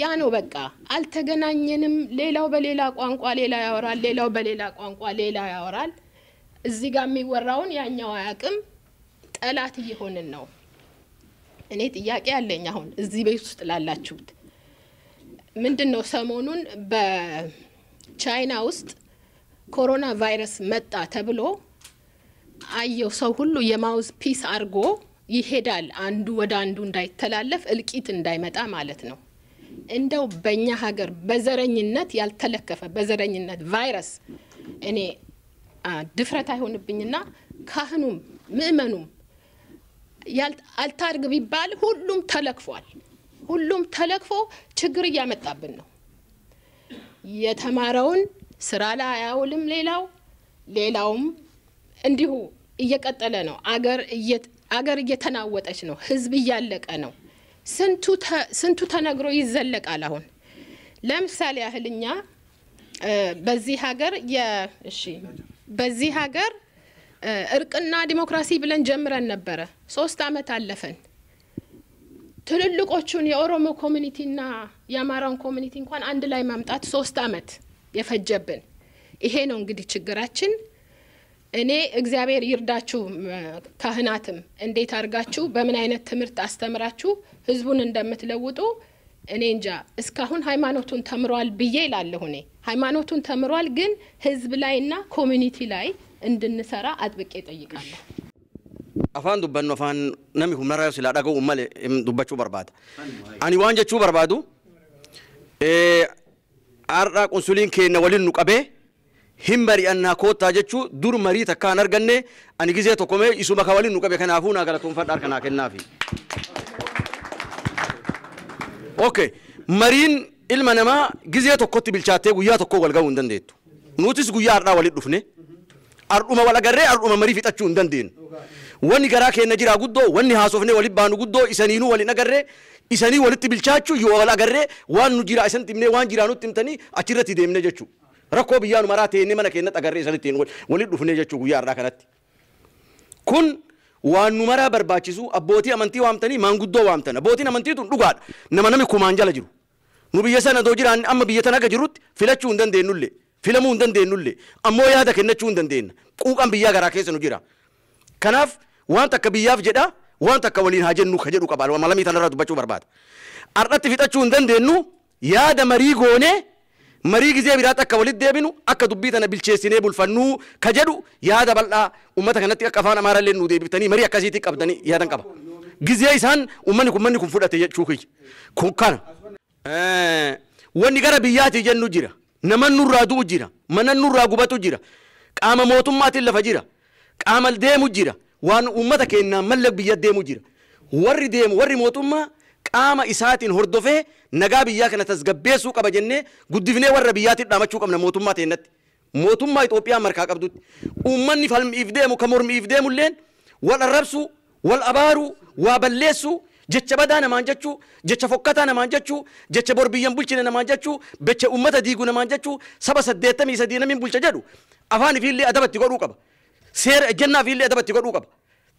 ያ ነው በቃ አልተገናኘንም። ሌላው በሌላ ቋንቋ ሌላ ያወራል፣ ሌላው በሌላ ቋንቋ ሌላ ያወራል። እዚህ ጋር የሚወራውን ያኛው አያውቅም። ጠላት እየሆንን ነው። እኔ ጥያቄ አለኝ አሁን እዚህ ቤት ውስጥ ላላችሁት ምንድነው ሰሞኑን በቻይና ውስጥ ኮሮና ቫይረስ መጣ ተብሎ አየው ሰው ሁሉ የ mouth piece አርጎ ይሄዳል፣ አንዱ ወደ አንዱ እንዳይተላለፍ እልቂት እንዳይመጣ ማለት ነው። እንደው በእኛ ሀገር በዘረኝነት ያልተለከፈ በዘረኝነት ቫይረስ እኔ ድፍረት አይሆንብኝና ካህኑም ምእመኑም አልታርግ ቢባል ሁሉም ተለክፏል። ሁሉም ተለክፎ ችግር እያመጣብን ነው። የተማረውን ስራ ላይ አያውልም። ሌላውም እንዲሁ እየቀጠለ ነው። አገር እየተናወጠች ነው። ህዝብ እያለቀ ነው። ስንቱ ተነግሮ ይዘለቃል። አሁን ለምሳሌ ያህል እኛ በዚህ ሀገር በዚህ ሀገር እርቅና ዲሞክራሲ ብለን ጀምረን ነበረ። 3 አመት አለፈን። ትልልቆቹን የኦሮሞ community ና የአማራውን community እንኳን አንድ ላይ ማምጣት 3 አመት የፈጀብን። ይሄ ነው እንግዲህ ችግራችን። እኔ እግዚአብሔር ይርዳችሁ ካህናትም እንዴት አድርጋችሁ በምን አይነት ትምህርት አስተምራችሁ ህዝቡን እንደምትለውጡ እኔ እንጃ። እስካሁን ሃይማኖቱን ተምሯል ብዬ እላለሁ። እኔ ሃይማኖቱን ተምሯል፣ ግን ህዝብ ላይና community ላይ እንድንሰራ አጥብቄ እጠይቃለሁ። Afaan dubbannu afaan namni kun maraa silaa dhaga'u malee dubbachuu barbaada. Ani waan jechuu barbaadu har'a qunsuliin keenya waliin nu qabee hin mari'annaa koottaa jechuu dur marii takka hin arganne ani gizee tokko mee isuma ka waliin nu qabe kanaafuu naa galatoonfadha harka naa kennaafi. Okay, mariin ilma namaa gizee tokkotti bilchaattee guyyaa tokko wal ga'uu hin dandeettu. Nutis guyyaa har'aa waliin dhufne har'uma wal agarree har'uma marii fixachuu hin dandeenyu. Wanni garaa keenya jira guddoo, wanni haasofnee walitti baanu guddoo, isaniinuu waliin agarree, isanii walitti bilchaachuu yoo wal agarree waan nu jira isan timnee waan jiraa nutti himtanii achirratti deemne jechuu. Rakkoo biyyaa nu maraa teennee mana keenyatti agarree isanitti walitti dhufnee jechuu guyyaa har'aa kanatti. Kun waan nu maraa barbaachisu abbootii amantii waamtanii maanguddoo waamtan. Abbootiin amantii tun dhugaadha. Nama nami kumaan jala jiru. Nu biyya sana doo jiraan amma biyya tana akka jirrutti filachuu hin dandeenyullee, filamuu hin dandeenyullee, ammoo yaada kennachuu hin dandeenye. Quuqaan biyyaa garaa keessa nu jira. Kanaaf waan takka biyyaaf jedha, waan takka waliin haa jennu ka jedhu qaba. Malamii tanarraa dubbachuu barbaada. Har'atti fixachuu hin dandeenyu yaada marii goonee Marii gizee biraatti akka walitti deebinu, akka dubbii tana bilcheessinee bulfannuu ka jedhu yaada bal'aa uummata kanatti akka afaan Amaaraallee nu deebiftanii marii akkasiitti qabdanii yaadan qaba. Gizee isaan uummanni kun manni kun fudhate jechuu kiyya. Kun kana. Wanni gara biyyaatii jennu jira. Nama nurraa du'u jira. Mana nurraa gubatu jira. Qaama mootummaatiin lafa jira. Qaama deemu jira. Waan uummata keenyaan malle biyya deemu jira. Warri deemu warri mootummaa qaama isaatiin hordofee nagaa biyyaa kana tasgabbeessuu qaba jennee guddifnee warra biyyaatiin dhaamachuu qabna mootummaa teennatti. Mootummaa Itoophiyaa markaa qabdutti. Uummanni falmiif deemu ka mormiif deemulleen wal arrabsuu, wal abaaruu, waa balleessuu, jecha badaa namaan jechuu, jecha fokkataa namaan jechuu, jecha bor biyyan bulchine namaan jechuu, jecha uummata diiguu namaan jechuu, saba 83 namni bulcha jedhu afaan ifiillee adabatti godhuu qaba. Seera ejjennaa ifiillee adabatti godhuu qaba.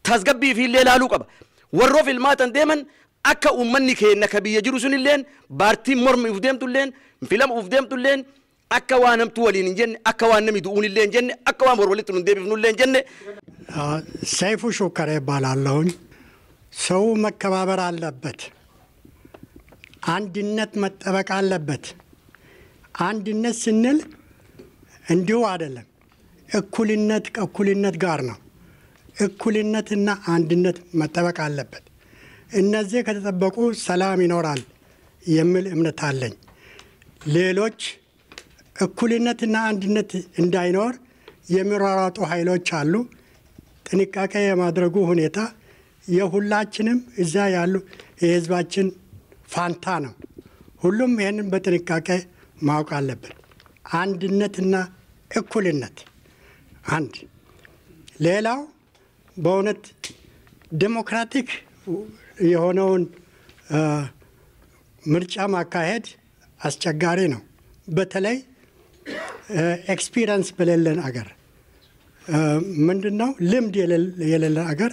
Tasgabbii ifiillee ilaaluu qaba. Warroo filmaatan deeman akka uummanni keenya ka biyya jiru sunilleen baartiin mormi uf deemtulleen filama uf deemtulleen akka waan hamtuu waliin hin jenne, akka waan namni du'uun illee hin jenne, akka waan bor walitti nu deebifnullee hin jenne. ሰይፉ ሾከረ ይባላለሁኝ። ሰው መከባበር አለበት። አንድነት መጠበቅ አለበት። አንድነት ስንል እንዲሁ አይደለም። እኩልነት ከእኩልነት ጋር ነው። እኩልነትና አንድነት መጠበቅ አለበት። እነዚህ ከተጠበቁ ሰላም ይኖራል የሚል እምነት አለኝ። ሌሎች እኩልነትና አንድነት እንዳይኖር የሚሯሯጡ ኃይሎች አሉ። ጥንቃቄ የማድረጉ ሁኔታ የሁላችንም እዛ ያሉ የህዝባችን ፋንታ ነው። ሁሉም ይህንን በጥንቃቄ ማወቅ አለበት። አንድነትና እኩልነት አንድ። ሌላው በእውነት ዴሞክራቲክ የሆነውን ምርጫ ማካሄድ አስቸጋሪ ነው። በተለይ ኤክስፒሪየንስ በሌለን አገር፣ ምንድን ነው፣ ልምድ የሌለን አገር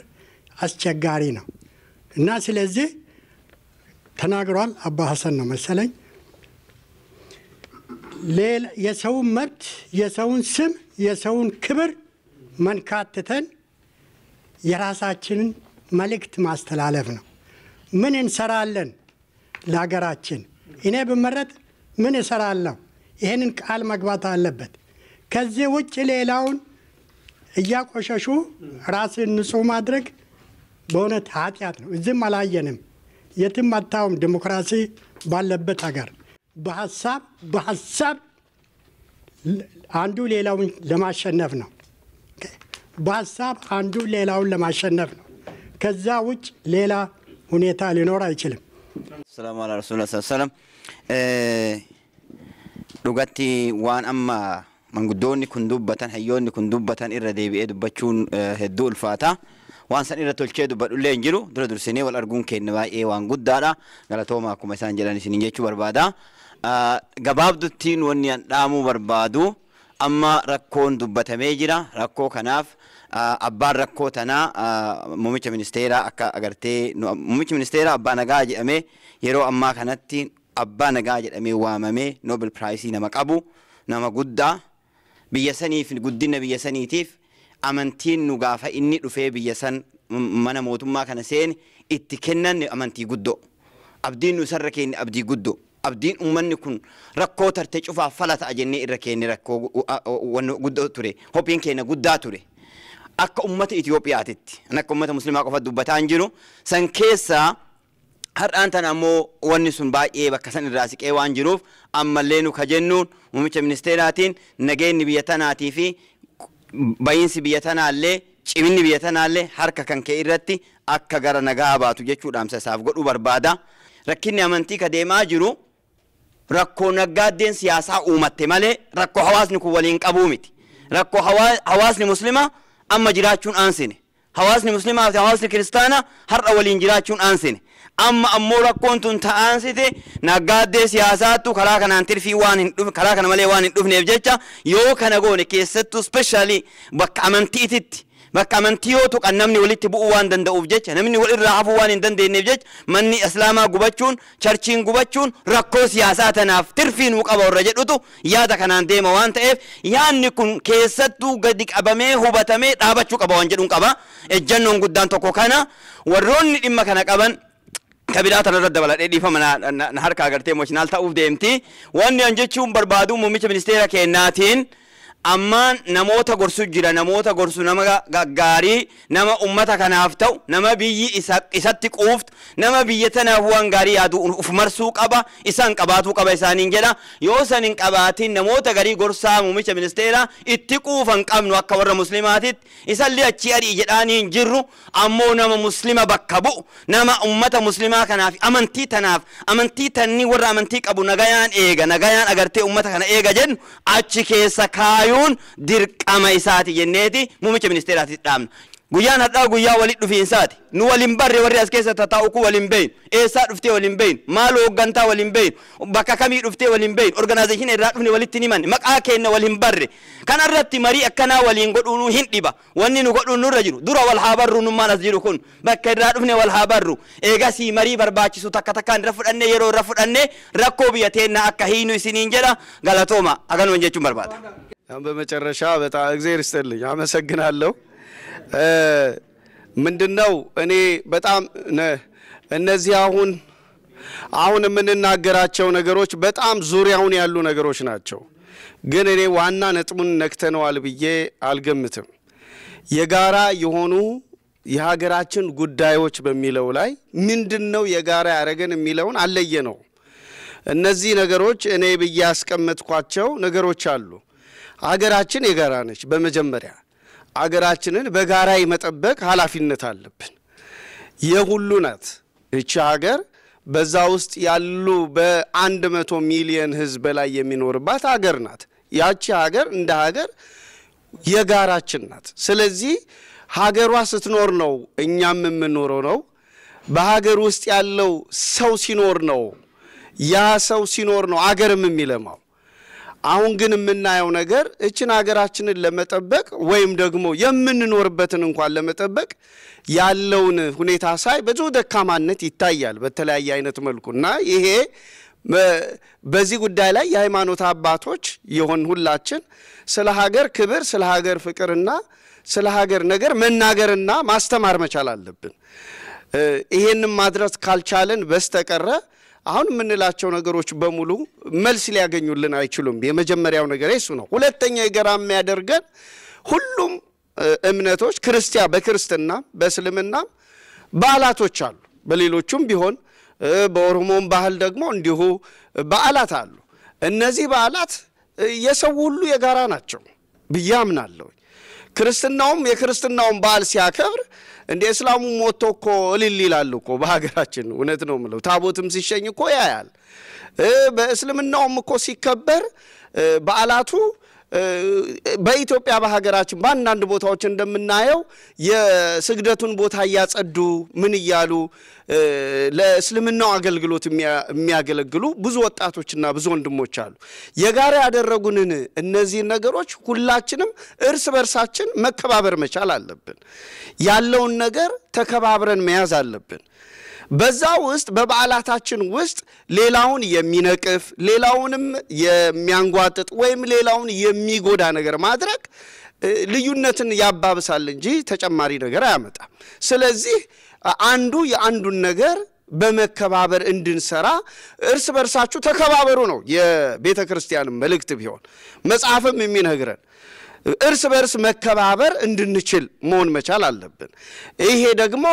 አስቸጋሪ ነው እና ስለዚህ ተናግሯል አባ ሀሰን ነው መሰለኝ፣ የሰውን መብት፣ የሰውን ስም፣ የሰውን ክብር መንካትተን የራሳችንን መልእክት ማስተላለፍ ነው። ምን እንሰራለን ለሀገራችን? እኔ ብመረጥ ምን እሰራለሁ? ይህንን ቃል መግባት አለበት። ከዚህ ውጭ ሌላውን እያቆሸሹ ራስን ንጹህ ማድረግ በእውነት ኃጢአት ነው። እዚህም አላየንም፣ የትም አታውም። ዲሞክራሲ ባለበት ሀገር በሀሳብ አንዱ ሌላውን ለማሸነፍ ነው። በሀሳብ አንዱ ሌላውን ለማሸነፍ ነው። ከዛ ውጭ ሌላ ሁኔታ ሊኖር አይችልም። ሰላም አላ ረሱላ ሰለም። Dhugatti waan amma manguddoonni kun dubbatan, hayyoonni kun dubbatan irra deebi'ee dubbachuun hedduu ulfaata. Waan san irra tolchee dubbadhullee hin jiru. Dura dursinee wal arguun keenya baay'ee waan guddaadha. Galatooma akkuma isaan jedhan isiniin jechuu barbaada. Gabaabduttiin wanni an dhaamuu barbaadu, amma rakkoon dubbatamee jira. Rakkoo kanaaf abbaan rakkoo tanaa muummicha ministeeraa akka agartee muummichi ministeeraa abbaa nagaa jedhamee, yeroo ammaa kanatti abbaa nagaa jedhamee waamamee Nobel Prize nama qabu, nama guddaa biyya saniif, guddina biyya saniitiif amantiin nu gaafa inni dhufee biyya san mana mootummaa kana seene itti kennan amantii guddoo. Abdiin nu isarra kenne abdii guddoo. Abdiin uummanni kun rakkoo tarte cufaaf fala ta'a jennee irra kenne rakkoo guddoo ture. Hophiin keenya guddaa ture. Akka uummata Itoophiyaatitti, akka uummata Musliimaa qofa dubbataa hin jiru. San keessaa har'aan tana ammoo wanni sun baay'ee bakka san irraa siqee waan jiruuf, ammallee nu ka jennuun muummicha ministeeraatiin nageenyi biyya tanaatii fi bayiinsi biyya tanaallee, ciminni biyya tanaallee harka kan kee irratti akka gara nagaa baatu jechuu dhaamsa isaaf godhuu barbaada. Rakkinni amantii ka deemaa jiru rakkoo naggaaddeen siyaasaa uumatte malee rakkoo hawaasni kun waliin qabuu miti. Rakkoo hawaasni muslimaa amma jiraachuun aansine. Hawaasni muslimaa fi hawaasni kiristaanaa har'a waliin jiraachuun aansine. Amma ammoo rakkoon tun ta'aansite naggaaddee siyaasaattu karaa kanaan tirfii waan hin dhufne, karaa kana malee waan hin dhufneef jecha, yoo kana goone keessattuu specially bakka amantiititti, bakka amantii yoo tuqan namni walitti bu'uu waan danda'uuf jecha, namni wal irraa hafuu waan hin dandeenyeef jecha, manni islaamaa gubachuun, charchiin gubachuun rakkoo siyaasaa tanaaf tirfii nuu qaba warra jedhutu yaada kanaan deema waan ta'eef, yaadni kun keessattuu gadi qabamee hubatamee dhaabachuu qaba waan jedhuun qaba. Ejjannoon guddaan tokko kana warroonni dhimma kana qaban Kabiraa tanarra dabaladhee dhiifama na harkaa agartee emotional ta'uuf deemti. Wanni an jechuun barbaadu muummicha ministeera kennaatiin ammaan namoota gorsu jira, namoota gorsu, nama gaggaarii, nama ummata kanaaf ta'u, nama biyyi isatti quuftu, nama biyya tanaaf waan gaarii yaadu uf marsuu qaba, isaan qabaatuu qaba isaaniin jedha. Yoo san hin qabaatin, namoota garii gorsaa muummicha ministeera itti quufan qabnu akka warra muslimaatitti isallee achii adii jedhaanii hin jirru. Ammoo nama muslima bakka bu'u, nama ummata muslimaa kanaaf, amantii tanaaf, amantii tanni warra amantii qabu nagayaan eega, nagayaan agartee ummata kana eega jennu achi keessa kaayuun dirqama isaati jenneeti muummicha ministeeraatti dhaamna. Guyyaan har'aa guyyaa walitti dhufiinsaati. Nu waliin barre, warri as keessa tataa'u kun waliin beeynu. Eessaa dhuftee waliin beeynu. Maal hooggantaa waliin beeynu. Bakka kamii dhuftee waliin beeynu. Organization irraa dhufne walitti hin himanne. Maqaa keenya waliin barre. Kana irratti marii akkanaa waliin godhuun hin dhiba. Wanni nu godhuun nurra jiru. Dura wal haa barru nummaan as jiru kun. Bakka irraa dhufne wal haa barru. Eegasii marii barbaachisu takka takkaan irra fudhannee, yeroo irra fudhannee rakkoo biyya teennaa akka hiinu isiniin jedha. Galatooma. Haganuman jechuun barbaada. በመጨረሻ በጣም እግዚአብሔር ይስጥልኝ፣ አመሰግናለሁ። ምንድነው እኔ በጣም እነዚህ አሁን የምንናገራቸው ነገሮች በጣም ዙሪያውን ያሉ ነገሮች ናቸው። ግን እኔ ዋና ነጥቡን ነክተነዋል ብዬ አልገምትም። የጋራ የሆኑ የሀገራችን ጉዳዮች በሚለው ላይ ምንድነው የጋራ ያደረገን የሚለውን አለየ ነው። እነዚህ ነገሮች እኔ ብዬ ያስቀመጥኳቸው ነገሮች አሉ። ሀገራችን የጋራ ነች። በመጀመሪያ ሀገራችንን በጋራ የመጠበቅ ኃላፊነት አለብን። የሁሉ ናት እቺ ሀገር። በዛ ውስጥ ያሉ በ100 ሚሊዮን ህዝብ በላይ የሚኖርባት ሀገር ናት። ያቺ ሀገር እንደ ሀገር የጋራችን ናት። ስለዚህ ሀገሯ ስትኖር ነው እኛም የምንኖረው ነው። በሀገር ውስጥ ያለው ሰው ሲኖር ነው፣ ያ ሰው ሲኖር ነው አገርም የሚለማው። አሁን ግን የምናየው ነገር እችን ሀገራችንን ለመጠበቅ ወይም ደግሞ የምንኖርበትን እንኳን ለመጠበቅ ያለውን ሁኔታ ሳይ ብዙ ደካማነት ይታያል በተለያየ አይነት መልኩ። እና ይሄ በዚህ ጉዳይ ላይ የሃይማኖት አባቶች የሆን ሁላችን ስለ ሀገር ክብር፣ ስለ ሀገር ፍቅርና ስለ ሀገር ነገር መናገርና ማስተማር መቻል አለብን። ይሄንን ማድረስ ካልቻለን በስተቀረ አሁን የምንላቸው ነገሮች በሙሉ መልስ ሊያገኙልን አይችሉም። የመጀመሪያው ነገር እሱ ነው። ሁለተኛ የጋራ የሚያደርገን ሁሉም እምነቶች ክርስቲያን በክርስትና በእስልምና በዓላቶች አሉ። በሌሎቹም ቢሆን በኦሮሞም ባህል ደግሞ እንዲሁ በዓላት አሉ። እነዚህ በዓላት የሰው ሁሉ የጋራ ናቸው ብዬ አምናለሁ። ክርስትናውም የክርስትናውን በዓል ሲያከብር እንደ እስላሙ ሞቶ እኮ እልል ይላል እኮ በሀገራችን። እውነት ነው የምለው። ታቦትም ሲሸኝ እኮ ያያል። በእስልምናውም እኮ ሲከበር በዓላቱ በኢትዮጵያ በሀገራችን በአንዳንድ ቦታዎች እንደምናየው የስግደቱን ቦታ እያጸዱ ምን እያሉ ለእስልምናው አገልግሎት የሚያገለግሉ ብዙ ወጣቶችና ብዙ ወንድሞች አሉ። የጋራ ያደረጉንን እነዚህን ነገሮች ሁላችንም እርስ በርሳችን መከባበር መቻል አለብን። ያለውን ነገር ተከባብረን መያዝ አለብን። በዛ ውስጥ በበዓላታችን ውስጥ ሌላውን የሚነቅፍ፣ ሌላውንም የሚያንጓጥጥ ወይም ሌላውን የሚጎዳ ነገር ማድረግ ልዩነትን ያባብሳል እንጂ ተጨማሪ ነገር አያመጣም። ስለዚህ አንዱ የአንዱን ነገር በመከባበር እንድንሰራ እርስ በርሳችሁ ተከባበሩ ነው የቤተ ክርስቲያን መልእክት ቢሆን መጽሐፍም የሚነግረን፣ እርስ በርስ መከባበር እንድንችል መሆን መቻል አለብን። ይሄ ደግሞ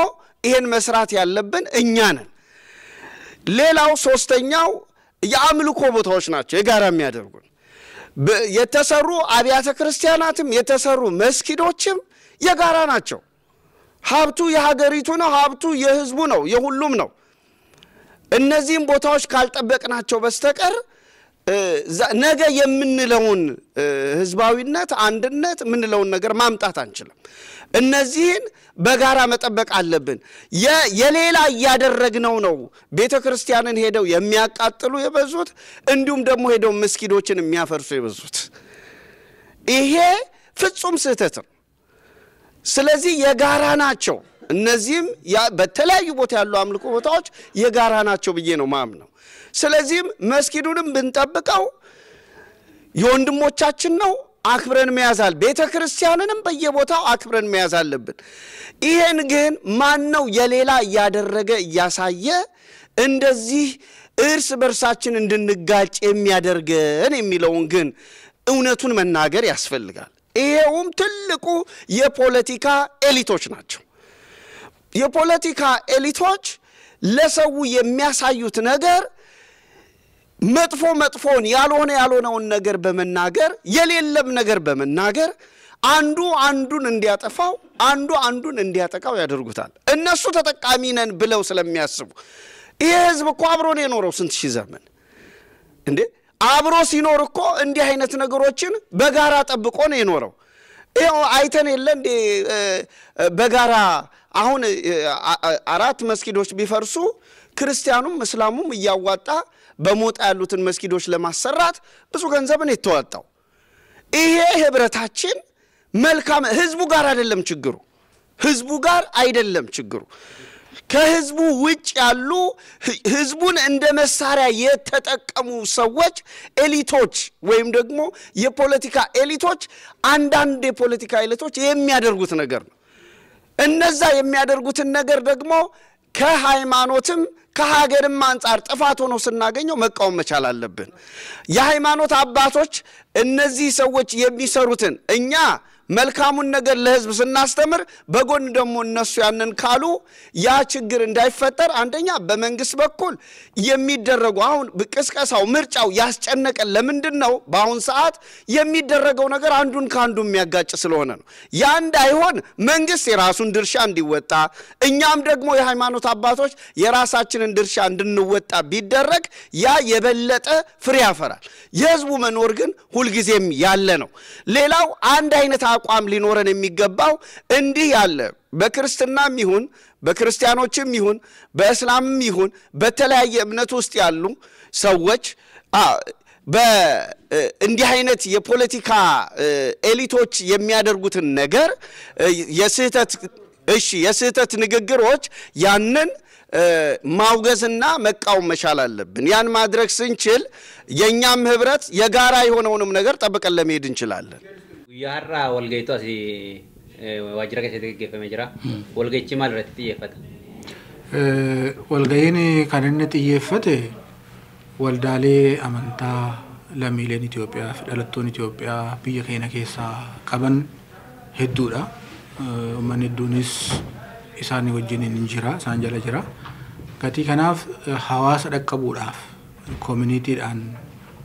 ይሄን መስራት ያለብን እኛ ነን። ሌላው ሶስተኛው የአምልኮ ቦታዎች ናቸው የጋራ የሚያደርጉን። የተሰሩ አብያተ ክርስቲያናትም የተሰሩ መስጊዶችም የጋራ ናቸው። ሀብቱ የሀገሪቱ ነው፣ ሀብቱ የህዝቡ ነው፣ የሁሉም ነው። እነዚህም ቦታዎች ካልጠበቅናቸው በስተቀር ነገ የምንለውን ህዝባዊነት፣ አንድነት የምንለውን ነገር ማምጣት አንችልም። እነዚህን በጋራ መጠበቅ አለብን። የሌላ እያደረግነው ነው ቤተ ክርስቲያንን ሄደው የሚያቃጥሉ የበዙት፣ እንዲሁም ደግሞ ሄደው መስጊዶችን የሚያፈርሱ የበዙት። ይሄ ፍጹም ስህተት ነው። ስለዚህ የጋራ ናቸው። እነዚህም በተለያዩ ቦታ ያሉ አምልኮ ቦታዎች የጋራ ናቸው ብዬ ነው ማምነው። ስለዚህም መስጊዱንም ብንጠብቀው የወንድሞቻችን ነው። አክብረን መያዝ አለ። ቤተክርስቲያንንም በየቦታው አክብረን መያዝ አለብን። ይሄን ግን ማን ነው የሌላ እያደረገ እያሳየ እንደዚህ እርስ በርሳችን እንድንጋጭ የሚያደርገን የሚለውን ግን እውነቱን መናገር ያስፈልጋል። ይሄውም ትልቁ የፖለቲካ ኤሊቶች ናቸው። የፖለቲካ ኤሊቶች ለሰው የሚያሳዩት ነገር መጥፎ መጥፎን ያልሆነ ያልሆነውን ነገር በመናገር፣ የሌለም ነገር በመናገር አንዱ አንዱን እንዲያጠፋው፣ አንዱ አንዱን እንዲያጠቃው ያደርጉታል። እነሱ ተጠቃሚ ነን ብለው ስለሚያስቡ። ይሄ ህዝብ እኮ አብሮ ነው የኖረው ስንት ሺህ ዘመን እንዴ! አብሮ ሲኖር እኮ እንዲህ አይነት ነገሮችን በጋራ ጠብቆ ነው የኖረው። ይኸው አይተን የለ እንዴ? በጋራ አሁን 4 መስጊዶች ቢፈርሱ ክርስቲያኑም እስላሙም እያዋጣ በሞጣ ያሉትን መስጊዶች ለማሰራት ብዙ ገንዘብ ነው የተዋጣው። ይሄ ህብረታችን መልካም ህዝቡ ጋር አይደለም ችግሩ፣ ህዝቡ ጋር አይደለም ችግሩ። ከህዝቡ ውጭ ያሉ ህዝቡን እንደ መሳሪያ የተጠቀሙ ሰዎች፣ ኤሊቶች ወይም ደግሞ የፖለቲካ ኤሊቶች፣ አንዳንድ የፖለቲካ ኤሊቶች የሚያደርጉት ነገር ነው። እነዛ የሚያደርጉትን ነገር ደግሞ ከሃይማኖትም ከሀገርም አንጻር ጥፋት ሆኖ ስናገኘው መቃወም መቻል አለብን። የሃይማኖት አባቶች እነዚህ ሰዎች የሚሰሩትን እኛ መልካሙን ነገር ለህዝብ ስናስተምር በጎን ደግሞ እነሱ ያንን ካሉ ያ ችግር እንዳይፈጠር አንደኛ በመንግስት በኩል የሚደረጉ አሁን ቅስቀሳው ምርጫው ያስጨነቀን ለምንድን ነው? በአሁን ሰዓት የሚደረገው ነገር አንዱን ከአንዱ የሚያጋጭ ስለሆነ ነው። ያ እንዳይሆን መንግስት የራሱን ድርሻ እንዲወጣ እኛም ደግሞ የሃይማኖት አባቶች የራሳችንን ድርሻ እንድንወጣ ቢደረግ ያ የበለጠ ፍሬ ያፈራል። የህዝቡ መኖር ግን ሁልጊዜም ያለ ነው። ሌላው አንድ አይነት አቋም ሊኖረን የሚገባው እንዲህ ያለ በክርስትናም ይሁን በክርስቲያኖችም ይሁን በእስላምም ይሁን በተለያየ እምነት ውስጥ ያሉ ሰዎች በእንዲህ አይነት የፖለቲካ ኤሊቶች የሚያደርጉትን ነገር የስህተት እሺ የስህተት ንግግሮች ያንን ማውገዝና መቃወም መቻል አለብን። ያን ማድረግ ስንችል የኛም ህብረት የጋራ የሆነውንም ነገር ጠብቀን ለመሄድ እንችላለን። Guyyaa har'aa walga'iitu asii waajjira keessatti gaggeeffamee jira. Walga'ichi maal irratti xiyyeeffata? Walga'iin kan inni xiyyeeffate waldaalee amantaa lammiileen Itoophiyaa fi dhalattoonni Itoophiyaa biyya keenya keessaa qaban hedduudha. Uummanni hedduunis isaan wajjin hin jira, isaan jala jira. Gatii kanaaf hawaasa dhaqqabuudhaaf koominitiidhaan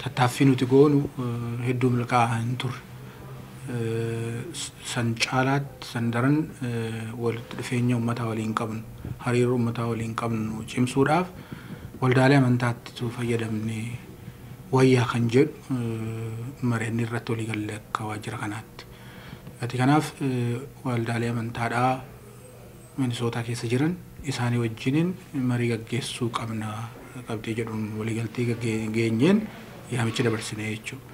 tattaaffii nuti goonu hedduu milkaa'aa hin turre. San caalaatti san daran walitti dhufeenya uummataa waliin qabnu, hariiroo uummataa waliin qabnu cimsuudhaaf waldaalee amantaatti fayyadamne wayyaa kan jedhu mareenni irratti walii galle akka waajjira kanaatti. Gatii kanaaf waldaalee amantaadhaa Minisootaa keessa jiran isaanii wajjiniin marii gaggeessuu qabna qabxii jedhuun waliigaltee geenyeen yaamicha dabarsine jechuudha.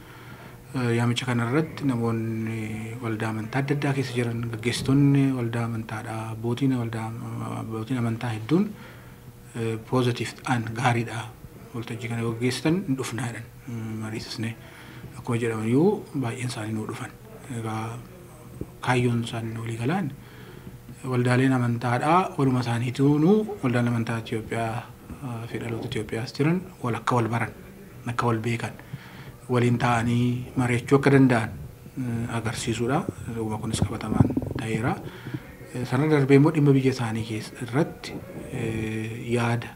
Yaamicha kanarratti namoonni waldaa amantaa adda addaa keessa jiran, gaggeessitoonni waldaa amantaadhaa, abbootiin amantaa hedduun poozitiif ta'an gaariidha. Waltajjii kana gaggeessitan hin dhufnaa jedhan mariisisne. Akkuma jedhaman iyyuu baay'een isaanii nuu dhufan. Egaa kaayyoon isaanii walii galaan waldaaleen amantaadhaa waluma isaaniituu waldaan amantaa Itoophiyaa fi dhaloota Itoophiyaas jiran wal akka wal baran, akka wal beekan, waliin ta'anii mari'achuu akka danda'an agarsiisuudha. Dhuguma kunis qabatamaan ta'eera. Sana darbee immoo dhimma biyya isaanii irratti yaada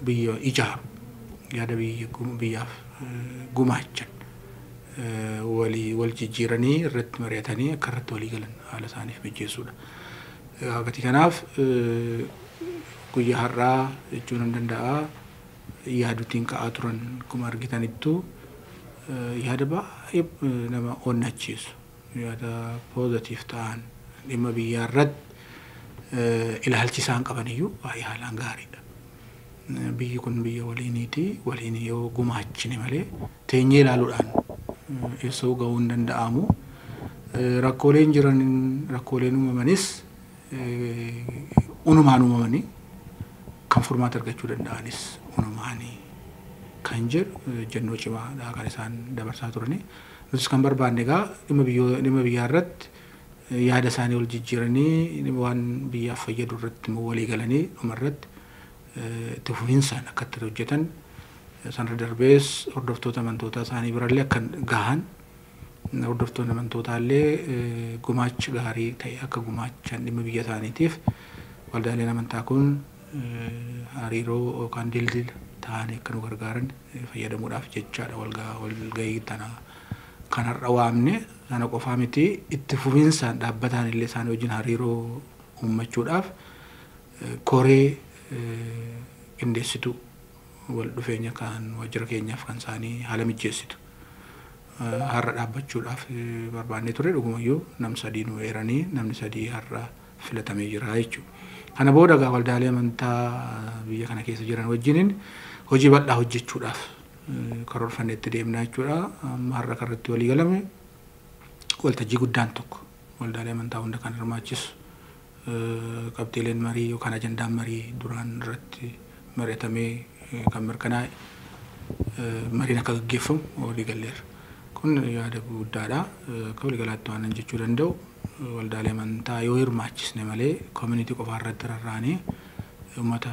biyya ijaaru, yaada biyyaaf gumaachan walii wal jijjiiranii irratti mari'atanii akka irratti walii galan haala isaaniif mijeessuudha. Gatii kanaaf guyyaa har'aa jechuun hin danda'a yaaduutiin ka'aa turan akkuma argitanittu yaada baay'ee nama onnachiisu, yaada poozitiif ta'an dhimma biyyaa irratti ilaalchi isaan qaban iyyuu baay'ee haalaan gaariidha. Biyyi kun biyya waliiniiti, waliin yoo gumaachine malee teenyee ilaaluudhaan eessa ga'uu hin danda'amu. Rakkooleen jiran, rakkooleen uumamanis unumaan uumamanii kan furmaata argachuu danda'anis unumaanii kan jedhu jennoo cimaadha kan isaan dabarsaa turani. Nutis kan barbaanne egaa dhimma biyyaa irratti yaada isaanii wal jijjiiranii waan biyyaaf fayyadu irratti immoo walii galanii dhuma irratti itti fufinsaan akka itti hojjetan, sanarra darbees hordoftoota amantootaa isaanii birallee akka gahan, hordoftoonni amantootaa illee gumaacha gaarii ta'e akka gumaachan, dhimma biyya isaaniitiif waldaaleen amantaa kun hariiroo yookaan dildila ta'anii akka nu gargaaran fayyadamuudhaaf jechaadha walgahii tana kan har'a waamne. Sana qofaa miti, itti fufinsaan dhaabbataan illee isaanii wajjin hariiroo uummachuudhaaf koree qindeessitu wal dhufeenya kan waajjira keenyaaf kan isaanii haala mijeessitu har'a dhaabbachuudhaaf barbaannee ture. Dhugumayyuu nam sadii nu eeranii, namni sadii har'a filatamee jira jechuudha. Kana booda egaa waldaalee amantaa biyya kana keessa jiran wajjiniin hojii bal'aa hojjechuudhaaf karoorfannee itti deemnaa jechuudha. Amma har'a karratti walii galame waltajjii guddaan tokko waldaalee amantaa hunda kan hirmaachisu, qabxiileen marii yookaan ajandaan marii duraan irratti mari'atamee kan mirkanaa'e mariin akka gaggeeffamu walii galleerra. Kun yaada guddaadha. Akka waliigalaatti waan jechuu danda'u, waldaalee amantaa yoo hirmaachisne malee community qofaa irratti rarraanee uummata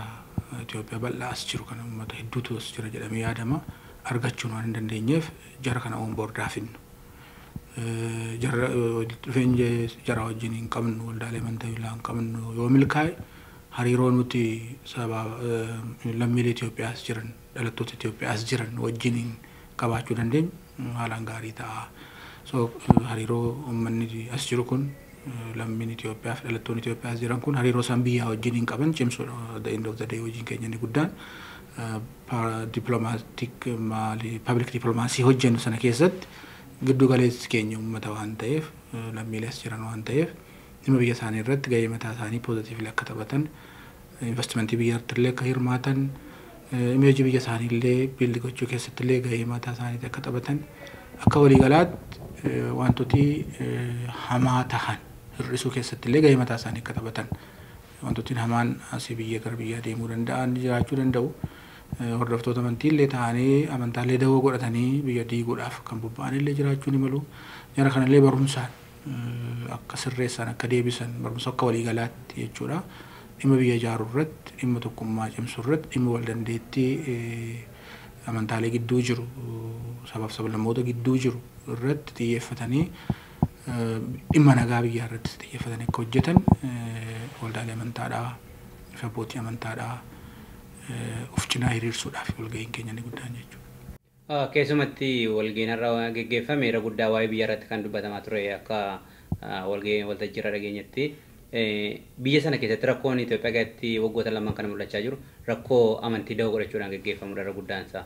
Itoophiyaa bal'aa as jiru kana, uummata hedduutu as jira jedhamee yaadama, argachuun waan hin dandeenyeef jara kana on board finnu. Jara dhufeenya jara wajjin hin qabnu, waldaalee amantaa hin qabnu yoo milkaa'e, hariiroo nuti saba lammiilee Itoophiyaas jiran, dhalattoota Itoophiyaas jiran wajjin qabaachuu dandeenyu haalaan gaarii ta'a. So hariiroo uummanni as jiru kun, lammiin Itoophiyaa fi dhalattoonni Itoophiyaas jiran kun, hariiroo isaan biyyaa wajjin hin qaban cimsuudha. The end of the day hojiin keenya inni guddaan diplomatic maali public diplomacy hojjennu sana keessatti giddu galeessi keenya uummata waan ta'eef, lammiilee as jiran waan ta'eef, dhimma biyya isaanii irratti gahee mataa isaanii positively akka taphatan, investimentii biyyaatti illee akka hirmaatan, image biyya isaanii illee build gochuu keessatti illee gahee mataa isaanii akka taphatan, akka waliigalaatti wantooti hamaa tahan hir'isuu keessatti illee gahee mataa isaanii akka taphatan, wantooti hamaan asii biyya gara biyyaa deemuu danda'an jiraachuu danda'u. Hordoftoota amantii illee ta'anii amantaalee dawoo godhatanii biyya diiguudhaaf kan bobba'an illee jiraachuu ni malu. Jara kanallee barumsaan akka sirreessan, akka deebisan, barumsa akka waliigalaatti jechuudha. Dhimma biyya ijaaruu irratti, dhimma tokkummaa cimsuu irratti, dhimma wal dandeettii amantaalee gidduu jiru, sabaaf sablammoota gidduu jiru irratti xiyyeeffatanii, dhimma nagaa biyyaa irratti xiyyeeffatanii akka hojjetan waldaalee amantaadhaa fi abbootii amantaadhaa of cinaa hiriirsuudhaaf walga'iin keenya inni guddaan jechuudha. Keessumatti walga'iin har'a geggeeffame irra guddaa waa'ee biyya irratti kan dubbatamaa ture akka walga'ii waltajjii irra dhageenyetti. Biyya sana keessatti rakkoon Itoophiyaa keessatti waggoota lamaan kana mul'achaa jiru rakkoo amantii dahoo godhachuudhaan geggeeffamudha irra guddaan isaa.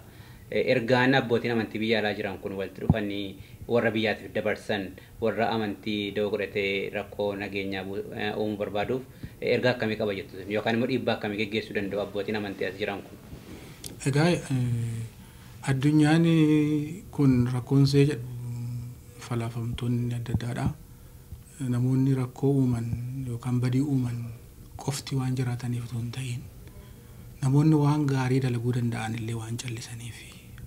Ergaan abbootiin amantii biyya alaa jiran kun walitti dhufanii warra biyyaatiif dabarsan, warra amantii dahoo godhatee rakkoo nageenyaa uumuu barbaaduuf ergaa akkamii qaba jettu, yookaan immoo dhiibbaa akkamii geggeessuu danda'u abbootiin amantii as jiran kun? Egaa addunyaan kun rakkoon see jedhu falaafamtoonni adda addaadha. Namoonni rakkoo uuman yookaan badii uuman qofti waan jiraataniif otoo hin ta'in, namoonni waan gaarii dalaguu danda'an illee waan callisaniif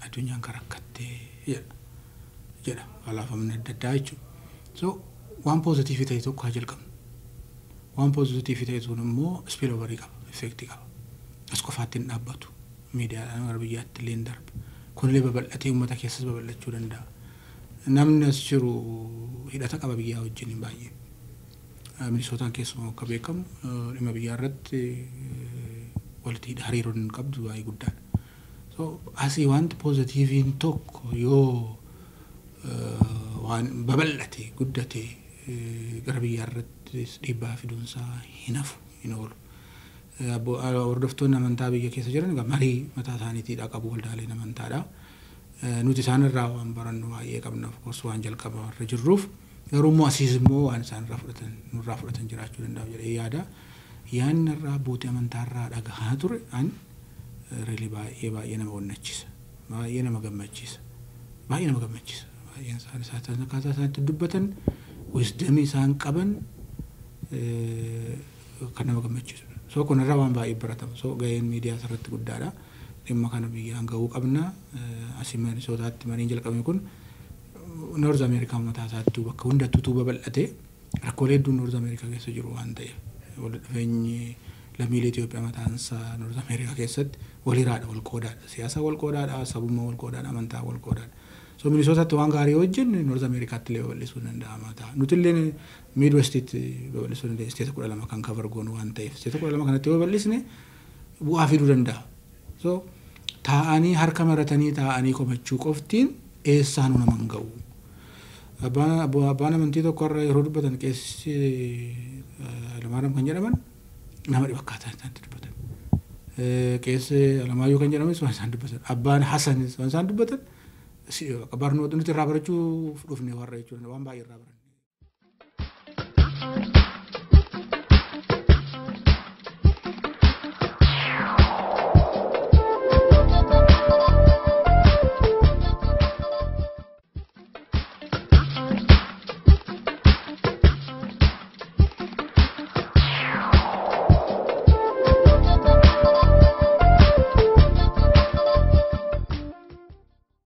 addunyaan kan rakkattee jedha falaafamni adda addaa jechuudha. So waan positive ta'e tokko haa jalqabnu. Waan positive ta'e sun immoo spillover qaba, effect qaba. As qofaatti hin dhaabbatu. Miidiyaadhaan gara biyyaatti illee hin darba. Kunillee babal'atee uummata keessas babal'achuu danda'a. Namni as jiru hidhata qaba biyyaa wajjin baay'ee. Minisootaan keessumaa akka beekamu dhimma biyyaa irratti walitti hariiroon hin qabdu baay'ee guddaadha. So asii wanti positiveiin tokko yoo waan babal'ate guddate, gara biyyaa irrattis dhiibbaa fiduunsaa hin hafu, hin oolu. Hordoftoonni amantaa biyya keessa jiran egaa marii mataa isaaniitiidha qabu, waldaaleen amantaadha. Nuti isaan irraa waan barannu baay'ee qabna, of course, waan jalqaba irra jirruuf, garuu immoo asiis immoo waan isaan irraa fudhatan, nurraa fudhatan jiraachuu danda'u jedhee yaada. Yaadni irraa abbootii amantaa irraa dhagahaa ture an really baay'ee baay'ee nama onnachiisa. Baay'ee nama gammachiisa. Baay'ee nama gammachiisa. Baay'een isaan akkaataa isaan itti dubbatan, wisdomii isaan qaban kan nama gammachiisudha. So kunirraa waan baay'ee baratama. So gaheen miidiyaa asirratti guddaadha. Dhimma kana biyyaan gahuu qabna. Asii Minisootaatti mariin jalqabame kun North Ameerikaa mataa isaattuu bakka hundattuu babal'atee rakkoolee hedduun North Ameerikaa keessa jiru waan ta'eef walitti dhufeenyi lammiilee Itoophiyaa mataan isaa North Ameerikaa keessatti wal hiraadha, wal qoodaadha. Siyaasa wal qoodaadha, sabummaa wal qoodaadha, amantaa wal qoodaadha. So Minisootaatti waan gaarii hojjenne North Ameerikaatti illee babal'isuu danda'ama ta'a. Nuti illee Midwestitti babal'isuu dandeenya. Isteeta 12 kan cover goonu waan ta'eef. Isteeta 12 kanatti yoo babal'isne bu'aa fiduu danda'a. So taa'anii harka maratanii taa'anii komachuu qoftiin eessaanuu nama hin ga'u. Abbaan amantii tokko irra yeroo dubbatan, qeessi Alamaaram kan jedhaman, nama dhiba akkaataa isaanitti dubbatan. Qeessi Alamaayyoo kan jedhamanis waan isaan dubbatan. Abbaan Hasanis waan isaan dubbatan barnoota nuti irraa barachuuf dhufne warra jechuudha, waan baay'ee irraa baranne.